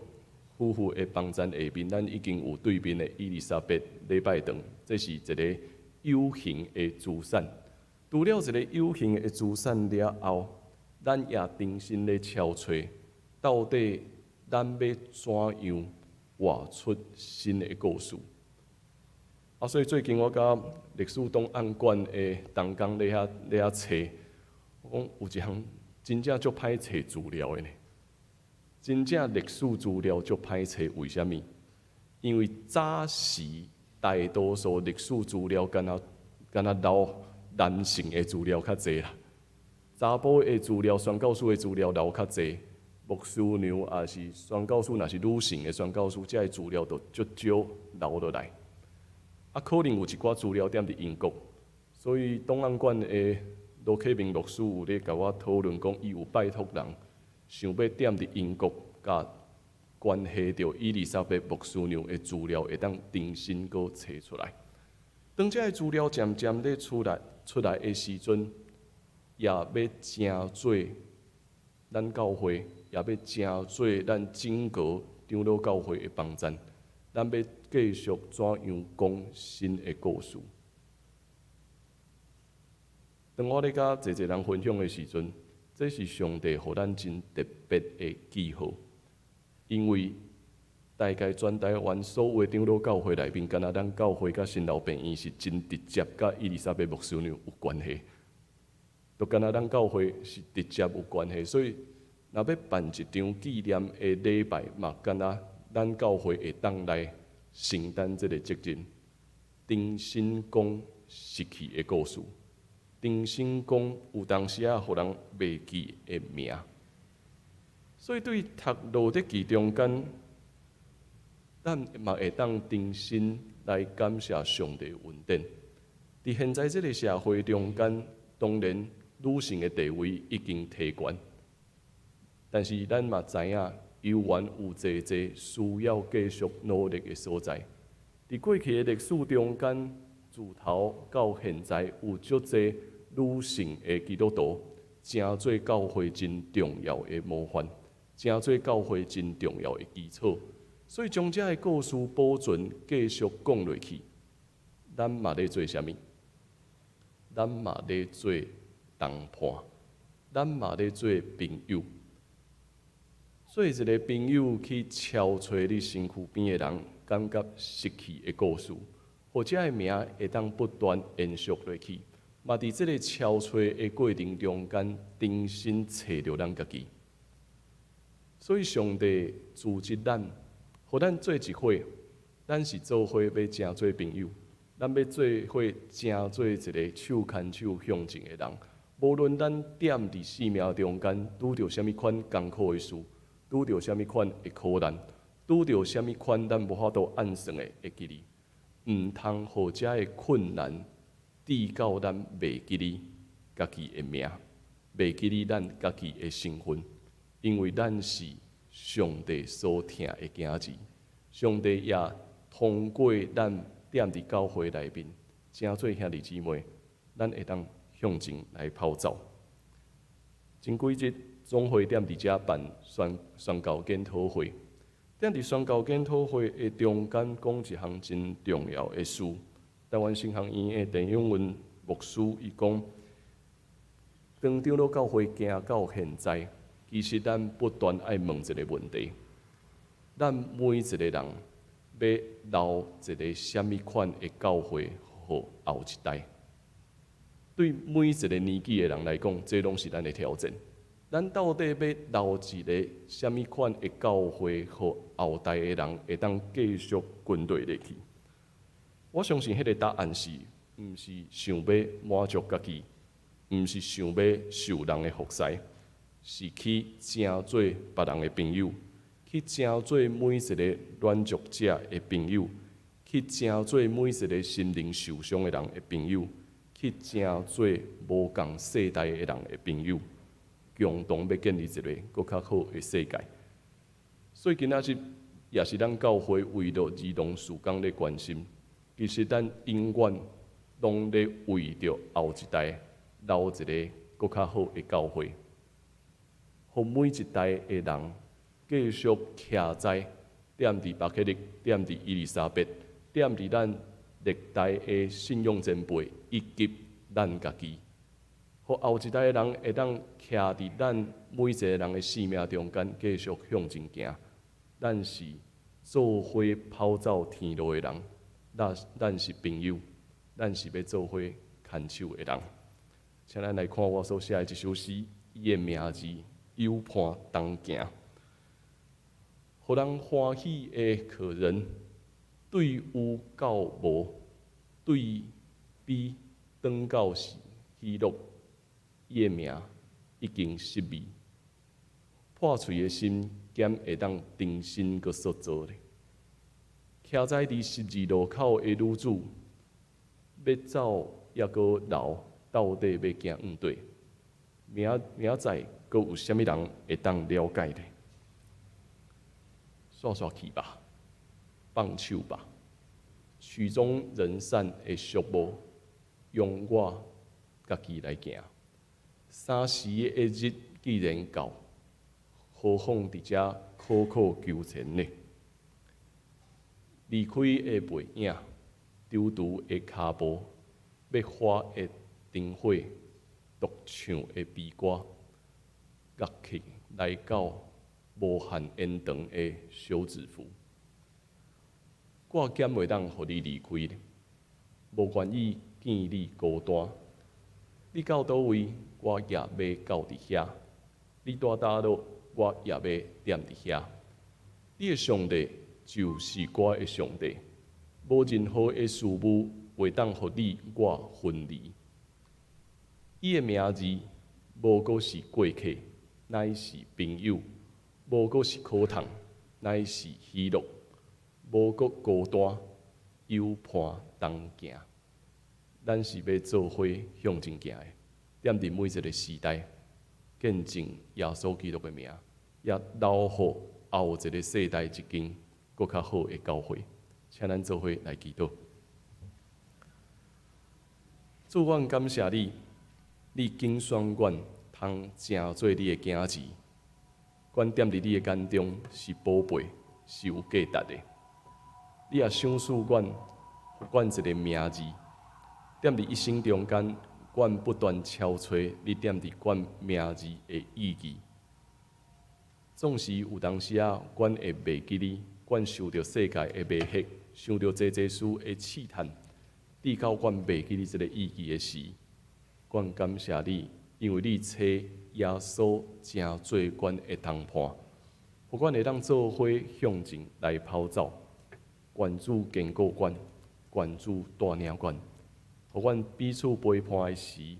Speaker 1: 夫婦的幫贊下面，咱已經有對面的伊麗莎白禮拜堂，這是一个有形的資產。除了一个有形的資產了後，咱也重新咧敲揣，到底咱欲怎樣活出新的故事？啊，所以最近我佮歷史檔案館的同工咧遐揣，我講有一項真正足歹揣資料的呢。真正歷史資料足歹揣，為啥物？因為早時大多數歷史資料敢若留男性的資料較濟啦，查埔的資料、宣教師的資料留較濟，牧師娘抑是宣教師，若是女性的宣教師，這个資料就足少留落來。啊，可能有一寡資料踮佇英國，所以檔案館的羅啟明牧師有咧共我討論講，伊有拜託人，想欲踮佇英國，共關係著伊麗莎白牧師娘的資料會當重新閣揣出來。當這个資料漸漸咧出來的時陣，也欲成做咱教會，也欲成做咱整個長老教會的幫贊。咱欲繼續怎樣講新的故事？當我咧佮濟濟人分享的時陣，這是上帝予咱真特別的記號，因為大概全台灣所有的長老教會內面，敢若咱教會佮新老病院是真直接佮伊麗莎白牧師娘有關係，就敢若咱教會是直接有關係，所以若欲辦一場紀念的禮拜，嘛敢若咱教會會當來承擔這个責任，重新講失去的故事。重新講有當時仔予人袂記的名，所以對讀路得記中間，咱嘛會當重新來感謝上帝恩典。佇現在這个社會中間，當然女性的地位已經提懸，但是咱嘛知影，猶原有濟濟需要繼續努力的所在。佇過去的歷史中間，自頭到現在有足濟女性的基督徒，成做教會真重要的模範，成做教會真重要的基礎。所以將這个故事保存，繼續講落去，咱嘛咧做啥物？咱嘛咧做同伴，咱嘛咧做朋友。做一个朋友去敲揣你身軀邊的人，感覺失去的故事，予這个名會當不斷延續落去。嘛，佇這个敲揣的過程中間，重新揣著咱家己。所以上帝組織咱，予咱做一伙，咱是做伙欲成做朋友，咱欲做伙成做一个手牽手向前的人。無論咱踮佇生命中間拄著啥物款艱苦的事，拄著啥物款的苦難，拄著啥物款咱無法度按算的會記得，毋通予這个困難致到咱袂記得家己的名，袂記得咱家己的身份，因為咱是上帝所疼的囝兒，上帝也通過咱踮佇教會內面，成做兄弟姊妹，咱會當向前來跑走。前幾日總會踮佇遮辦宣教研討會，踮佇宣教研討會的中間講一項真重要的事。台灣神學院的鄭永文牧師伊講，當長老教會行到現在，其實咱不斷愛問一个問題：咱每一个人欲留一个啥物款的教會予後一代？對每一个年紀的人來講，這攏是咱的挑戰。咱到底欲留一个啥物款的教會，予後代的人會當繼續跟綴落去？我相信彼个答案是，毋是想欲滿足家己，毋是想欲受人的服侍，是去成做別人的朋友，去成做每一个軟弱者的朋友，去成做每一个心靈受傷的人的朋友，去成做無仝世代的人的朋友，共同欲建立一个閣較好的世界。所以今仔日也是咱教會為著兒童事工咧關心。其實咱永遠攏咧為著後一代留一个閣較好的教會，予每一代的人繼續徛在踮佇巴克利、踮佇伊麗莎白、踮佇咱歷代的信仰前輩以及咱家己，予後一代的人會當徛佇咱每一個人的生命中間，繼續向前行。咱是做伙跑走天路的人。咱是朋友，咱是欲做伙牽手的人。請咱來看我所寫的這首詩，伊的名字《友伴同行》，予人歡喜的可人，對有到無，對比轉到是喜樂，伊的名已經失味，破碎的心，敢會當重新閣塑造咧？徛在佇十字路口的女子，欲走抑閣留，到底欲行向佗？明仔載閣有啥物人會當了解咧？煞煞去吧，放手吧，曲終人散的寂寞，容我家己來行。三時的日既然到，何妨佇遮苦苦糾纏呢？離開的背影，躊躇的跤步，欲花的燈火，獨唱的悲歌，樂曲來到無限延長的休止符。我敢袂當予你離開咧，無願意見你孤單。你到佗位，我也欲到佇遐；你蹛倒落，我也欲踮佇遐。你的上帝就是我的上帝，無任何的事物會當予你我分離。伊的名字無閣是過客，乃是朋友；無閣是苦痛，乃是喜樂；無閣孤單，友伴同行。咱是欲做伙向前行的，踮佇每一个時代，見證耶穌基督的名，也留予後一個世代一間閣較好的教會。請咱做伙來祈禱。主，阮感謝你，你揀選阮通成做你的囝兒。阮踮佇你的眼中是寶貝，是有價值的。你也賞賜阮，予阮一个名字。踮佇一生中間，阮不斷敲揣你踮佇阮名字的意義。縱使有當時仔，阮會袂記你，阮受著世界的迷惑，受著濟濟事的試探，直到阮袂記你這个意義的時，阮感謝你，因為你差耶穌成做阮的同伴，予阮會當做伙向前來跑走。願主堅固阮，願主帶領阮，予阮彼此陪伴的時，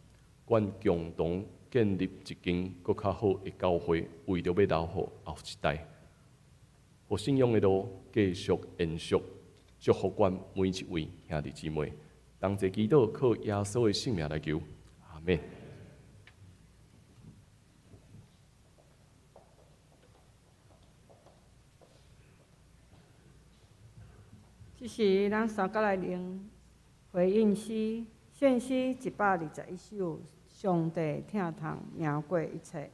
Speaker 1: 阮共同建立一間閣較好的教會，為著欲留予後一代，予信仰的路繼續延續。祝福阮每一位兄弟姊妹，同齊祈禱，靠耶穌的聖名來求，阿們。
Speaker 4: 這時，咱三角來念回應詩，獻詩121首，上帝疼痛贏過一切。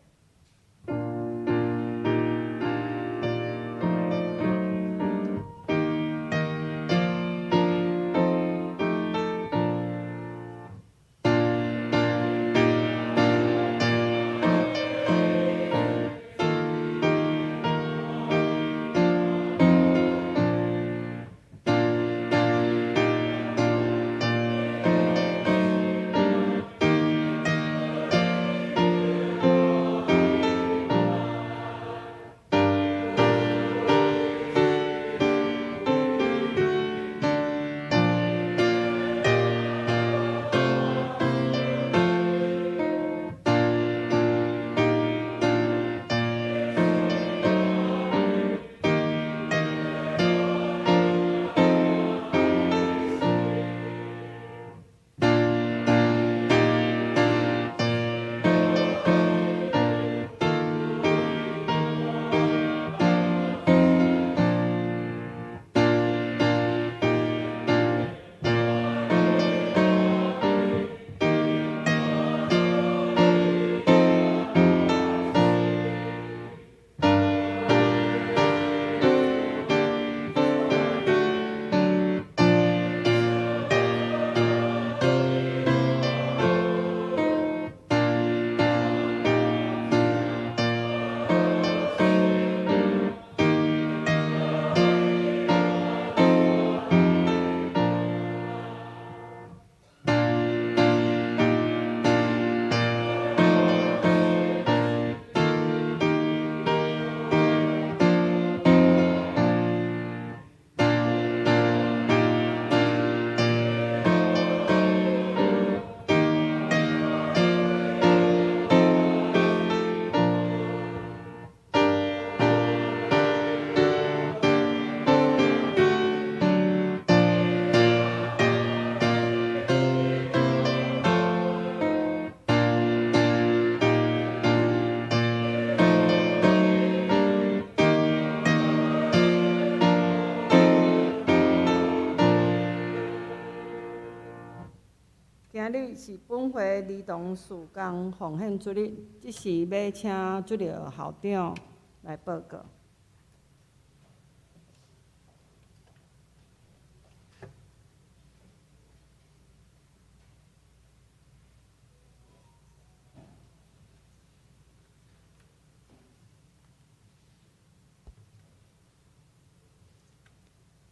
Speaker 4: 仔日是本會兒童事工奉獻主日，這時欲請主日學校長來報告。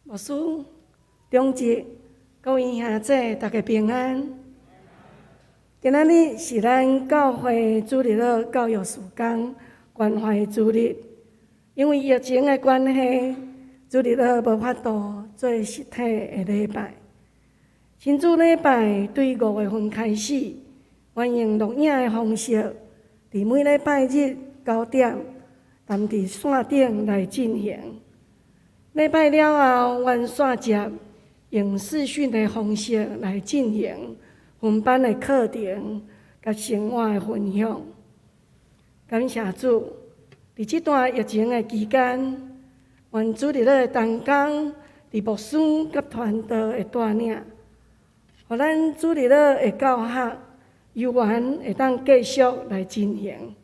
Speaker 5: 牧師、長執、各位兄姊，大家平安。今仔日是咱教會主日學教育事工關懷主日，因為疫情的關係，主日學無法度做實體的禮拜。親子禮拜對5月份開始，阮用錄影的方式，佇每禮拜日9點，踮佇線頂來進行。禮拜了後，阮線接用視訊的方式來進行分班的課程佮生活的分享。感謝主，佇這段疫情的期間，阮主日學的同工佇牧師佮傳道的帶領，予咱主日學的教學猶原會當繼續來進行，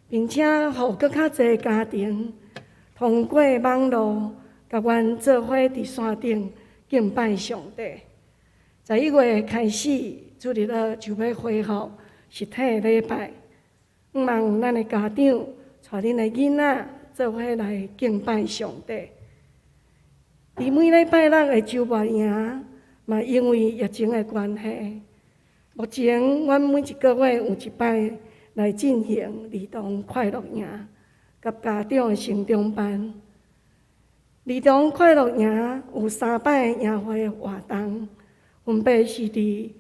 Speaker 5: 並且予閣較濟家庭通過網路佮阮做伙佇線頂敬拜上帝。11月開始，主日學就欲恢復實體禮拜，向望咱的家長帶恁的囡仔做伙來敬拜上帝。佇每禮拜六的週末營，嘛因為疫情的關係，目前阮每一個月有一擺來進行兒童快樂營佮家長的成長班。兒童快樂營有三擺營會活動，分別是佇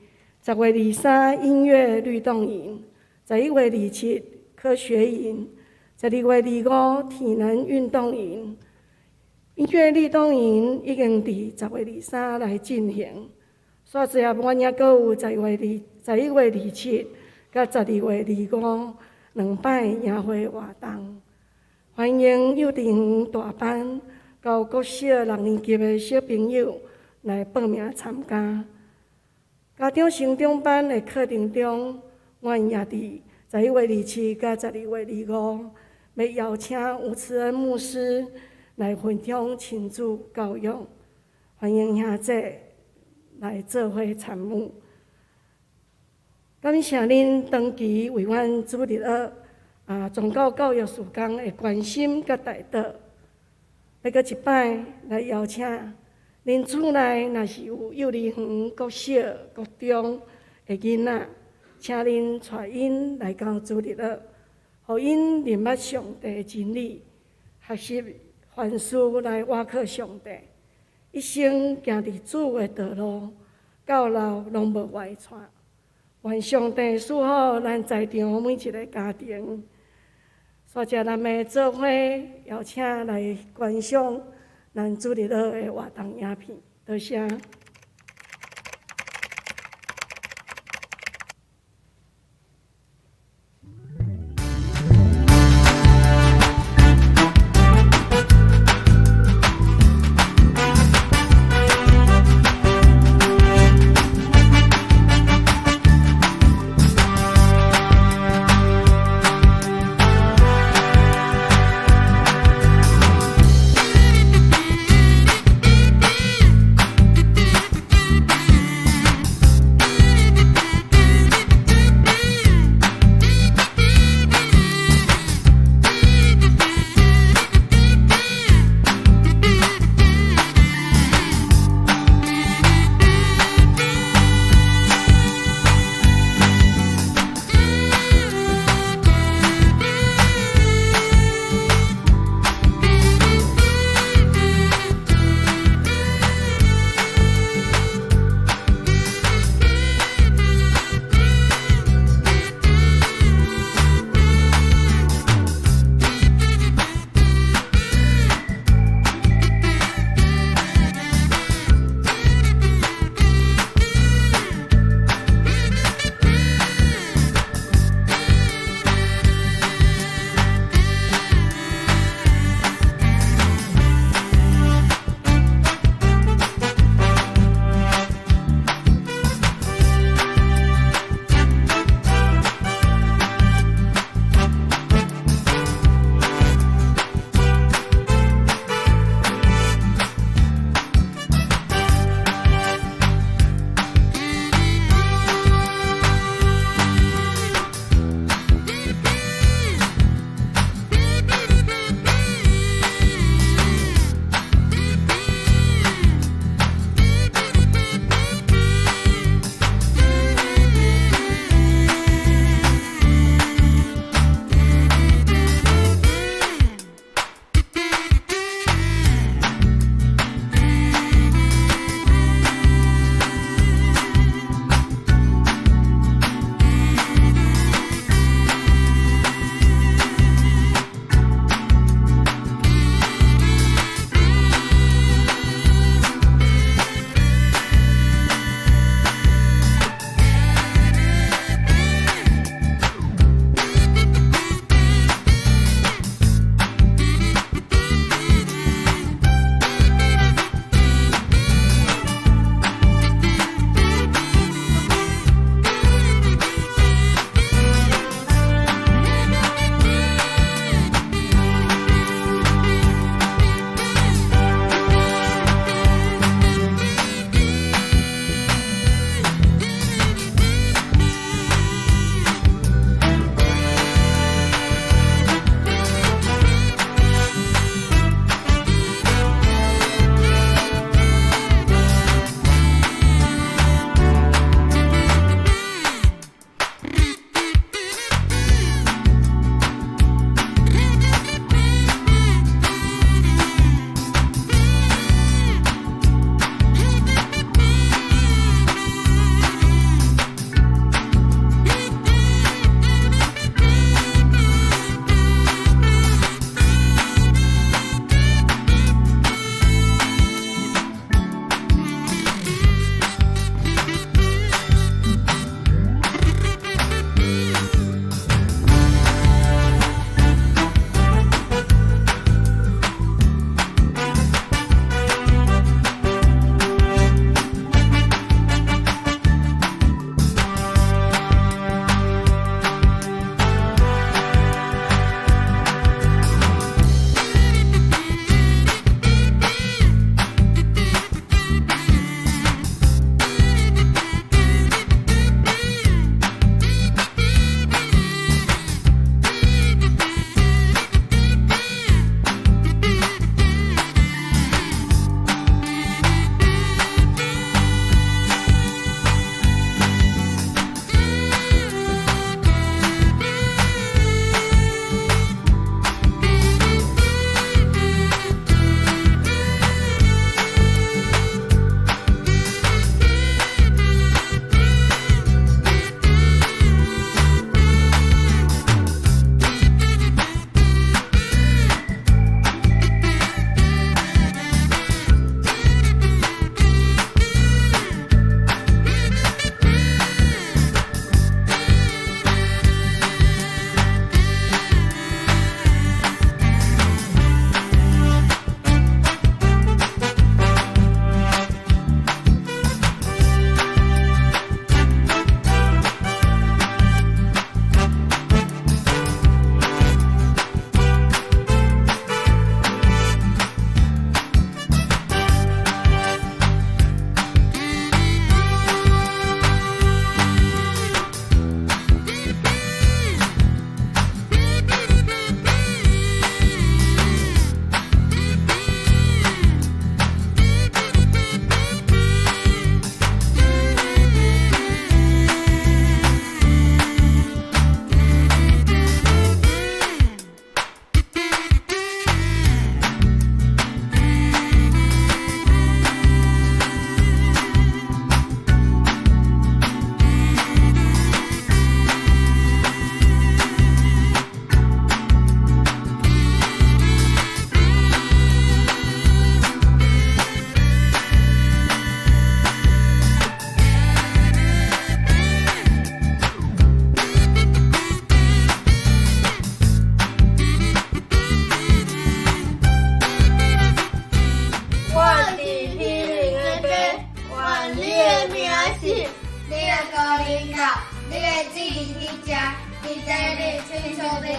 Speaker 5: 10月23音樂律動營、11月27科學營、12月25體能運動營。音樂律動營已經佇10月23來進行，煞最後阮猶閣有11月27佮12月25兩擺營會活動，歡迎幼稚園大班到國小六年級的小朋友來報名參加。家長成長班的課程中，阮也佇11月27佮12月25，欲邀請吳慈恩牧師來分享親子教育，歡迎兄姊來做伙參與。感謝恁長期為阮主日學宗教教育事工的關心佮代禱。欲閣一擺來邀請恁厝內若是有幼兒園、國小、國中的囡仔，請恁帶𪜶來到主日學，予𪜶認捌上帝的真理，學習凡事來倚靠上帝，一生行佇主的道路，到老攏無歪跩。願上帝賜福咱在場每一个家庭。煞接咱欲做伙邀請來觀賞咱主日學的活動影片，多謝。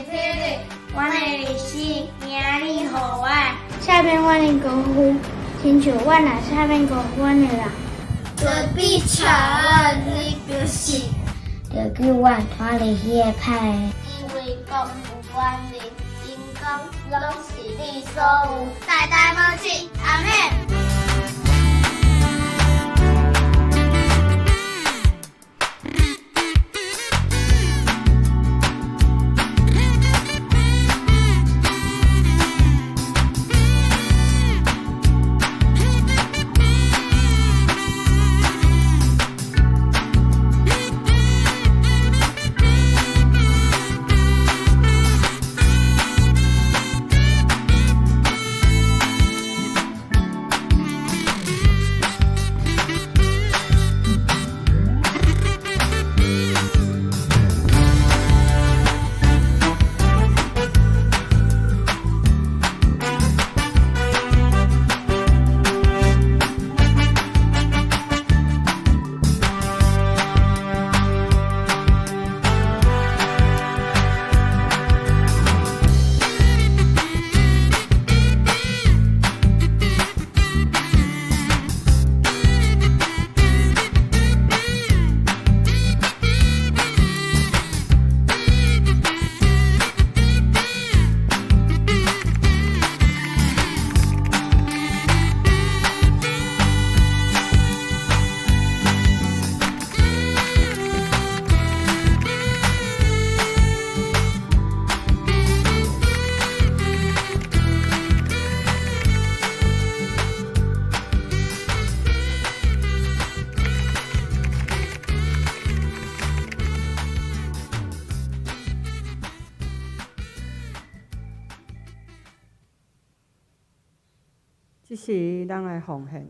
Speaker 6: 體力，阮的歷史贏你予阮。
Speaker 7: 下面阮的國父，親像阮若下面辜負阮的人。
Speaker 6: 就比超你表示，
Speaker 7: 就叫阮脫離彼个歹的。
Speaker 6: 因為國父權力，榮光攏是你所有，代代無盡，阿們。
Speaker 4: 這時，咱來奉獻。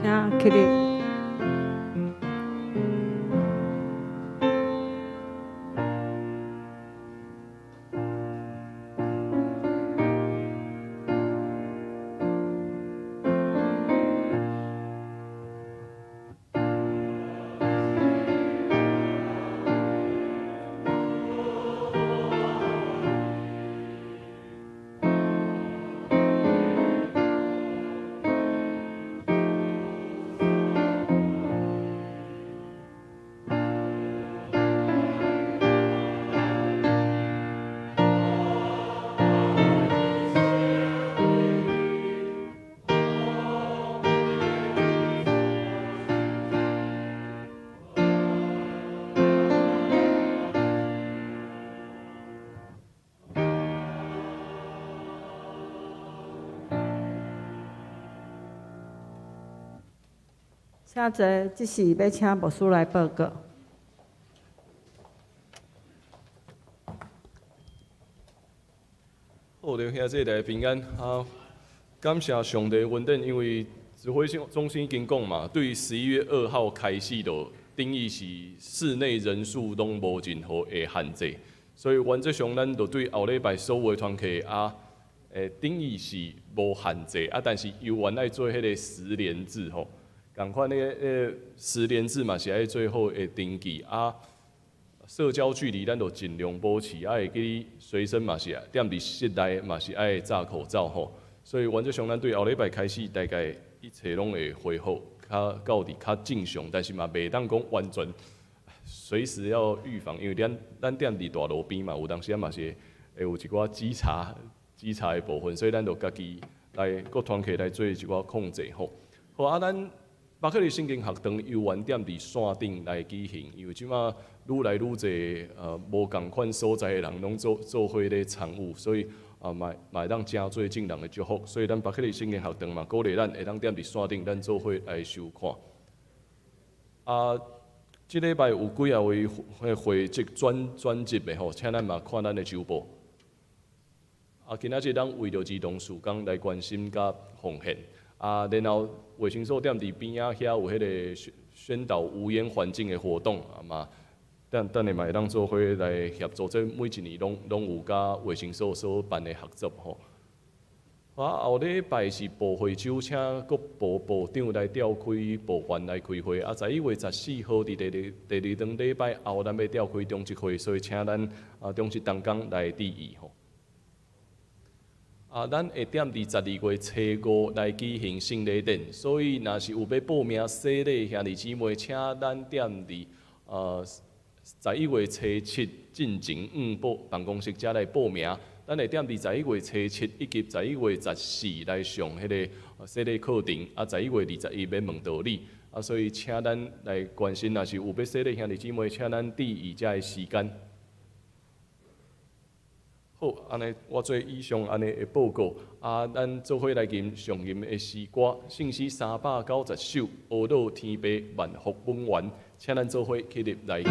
Speaker 4: 請起立。請坐，這時欲請牧師來報告。
Speaker 1: 好，弟兄姊妹大家平安啊！感謝上帝恩典，因為指揮中心已經講嘛，對11月2號開始就等於是室內人數攏無任何的限制，所以原則上咱就對後禮拜所有的團契啊，等於是無限制啊，但是猶原愛做彼個實聯制吼，仝款彼個實聯制嘛是愛做好的登記啊。社交距離咱就盡量保持，啊會記得隨身嘛是踮佇室內嘛是愛罩口罩吼。所以原則上咱對後禮拜開始，大概一切攏會恢復較到佇較正常，但是嘛袂當講完全隨時要預防，因為咱踮佇大路邊嘛，有當時仔嘛是會有一寡稽查的部分，所以咱就家己來各團契來做一寡控制吼。好啊，咱伯克利聖經學堂猶原踮佇線頂來舉行，因為這馬愈來愈濟無仝款所在的人攏做伙咧參與，所以啊嘛會當誠做眾人的祝福，所以咱伯克利聖經學堂嘛鼓勵咱會當踮佇線頂，咱做伙來收看。啊，這禮拜有幾仔位會籍轉職的吼，請咱嘛看咱的週報。啊，今仔日咱為著兒童事工來關心佮奉獻。啊，然後衛生所踮佇邊仔遐有彼個宣導無煙環境的活動，啊嘛，等下嘛會當做伙來協助，這每一年攏有佮衛生所所辦的合作吼。啊，後禮拜是部會長請各部部長來召開部員來開會，啊，11月14號佇第二頓禮拜後，咱欲召開中執會，所以請咱中執同工來注意吼。啊，咱會踮佇12月初五來舉行聖禮典，所以若是有欲報名洗禮兄弟姊妹，請咱踮佇11月初七進前，報辦公室才來報名。咱會踮佇11月初七以及11月14來上彼個洗禮課程，啊，11月21欲問道理。啊，所以請咱來關心，若是有欲洗禮兄弟姊妹，請咱注意遮个時間。好，按呢我做以上按呢的報告。啊，咱做伙來吟上吟的詩歌，聖詩390首，阿樂天父萬福本源，請咱做伙起立來吟。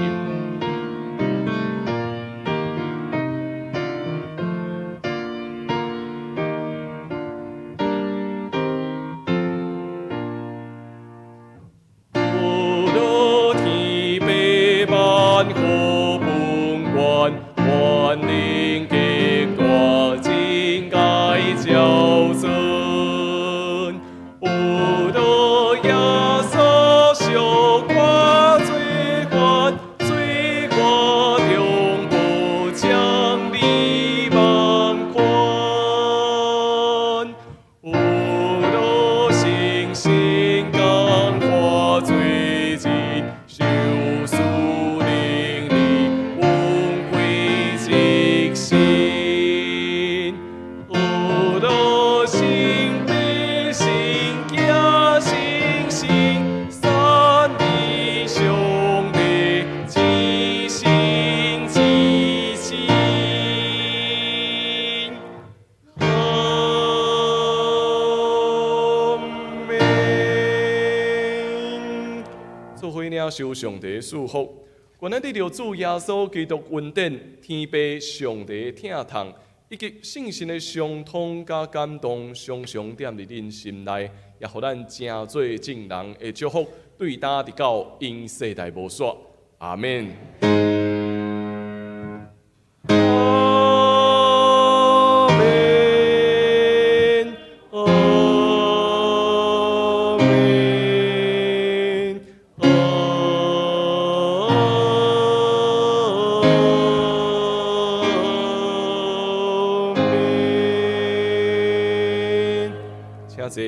Speaker 1: 受上帝賜福，願咱得著主耶穌基督恩典、天父上帝疼痛，以及聖神的相通佮感動，常常踮佇恁心內，也予咱成做眾人的祝福，對今直到永世代無煞。阿們。阿們，阿們，阿們。請坐。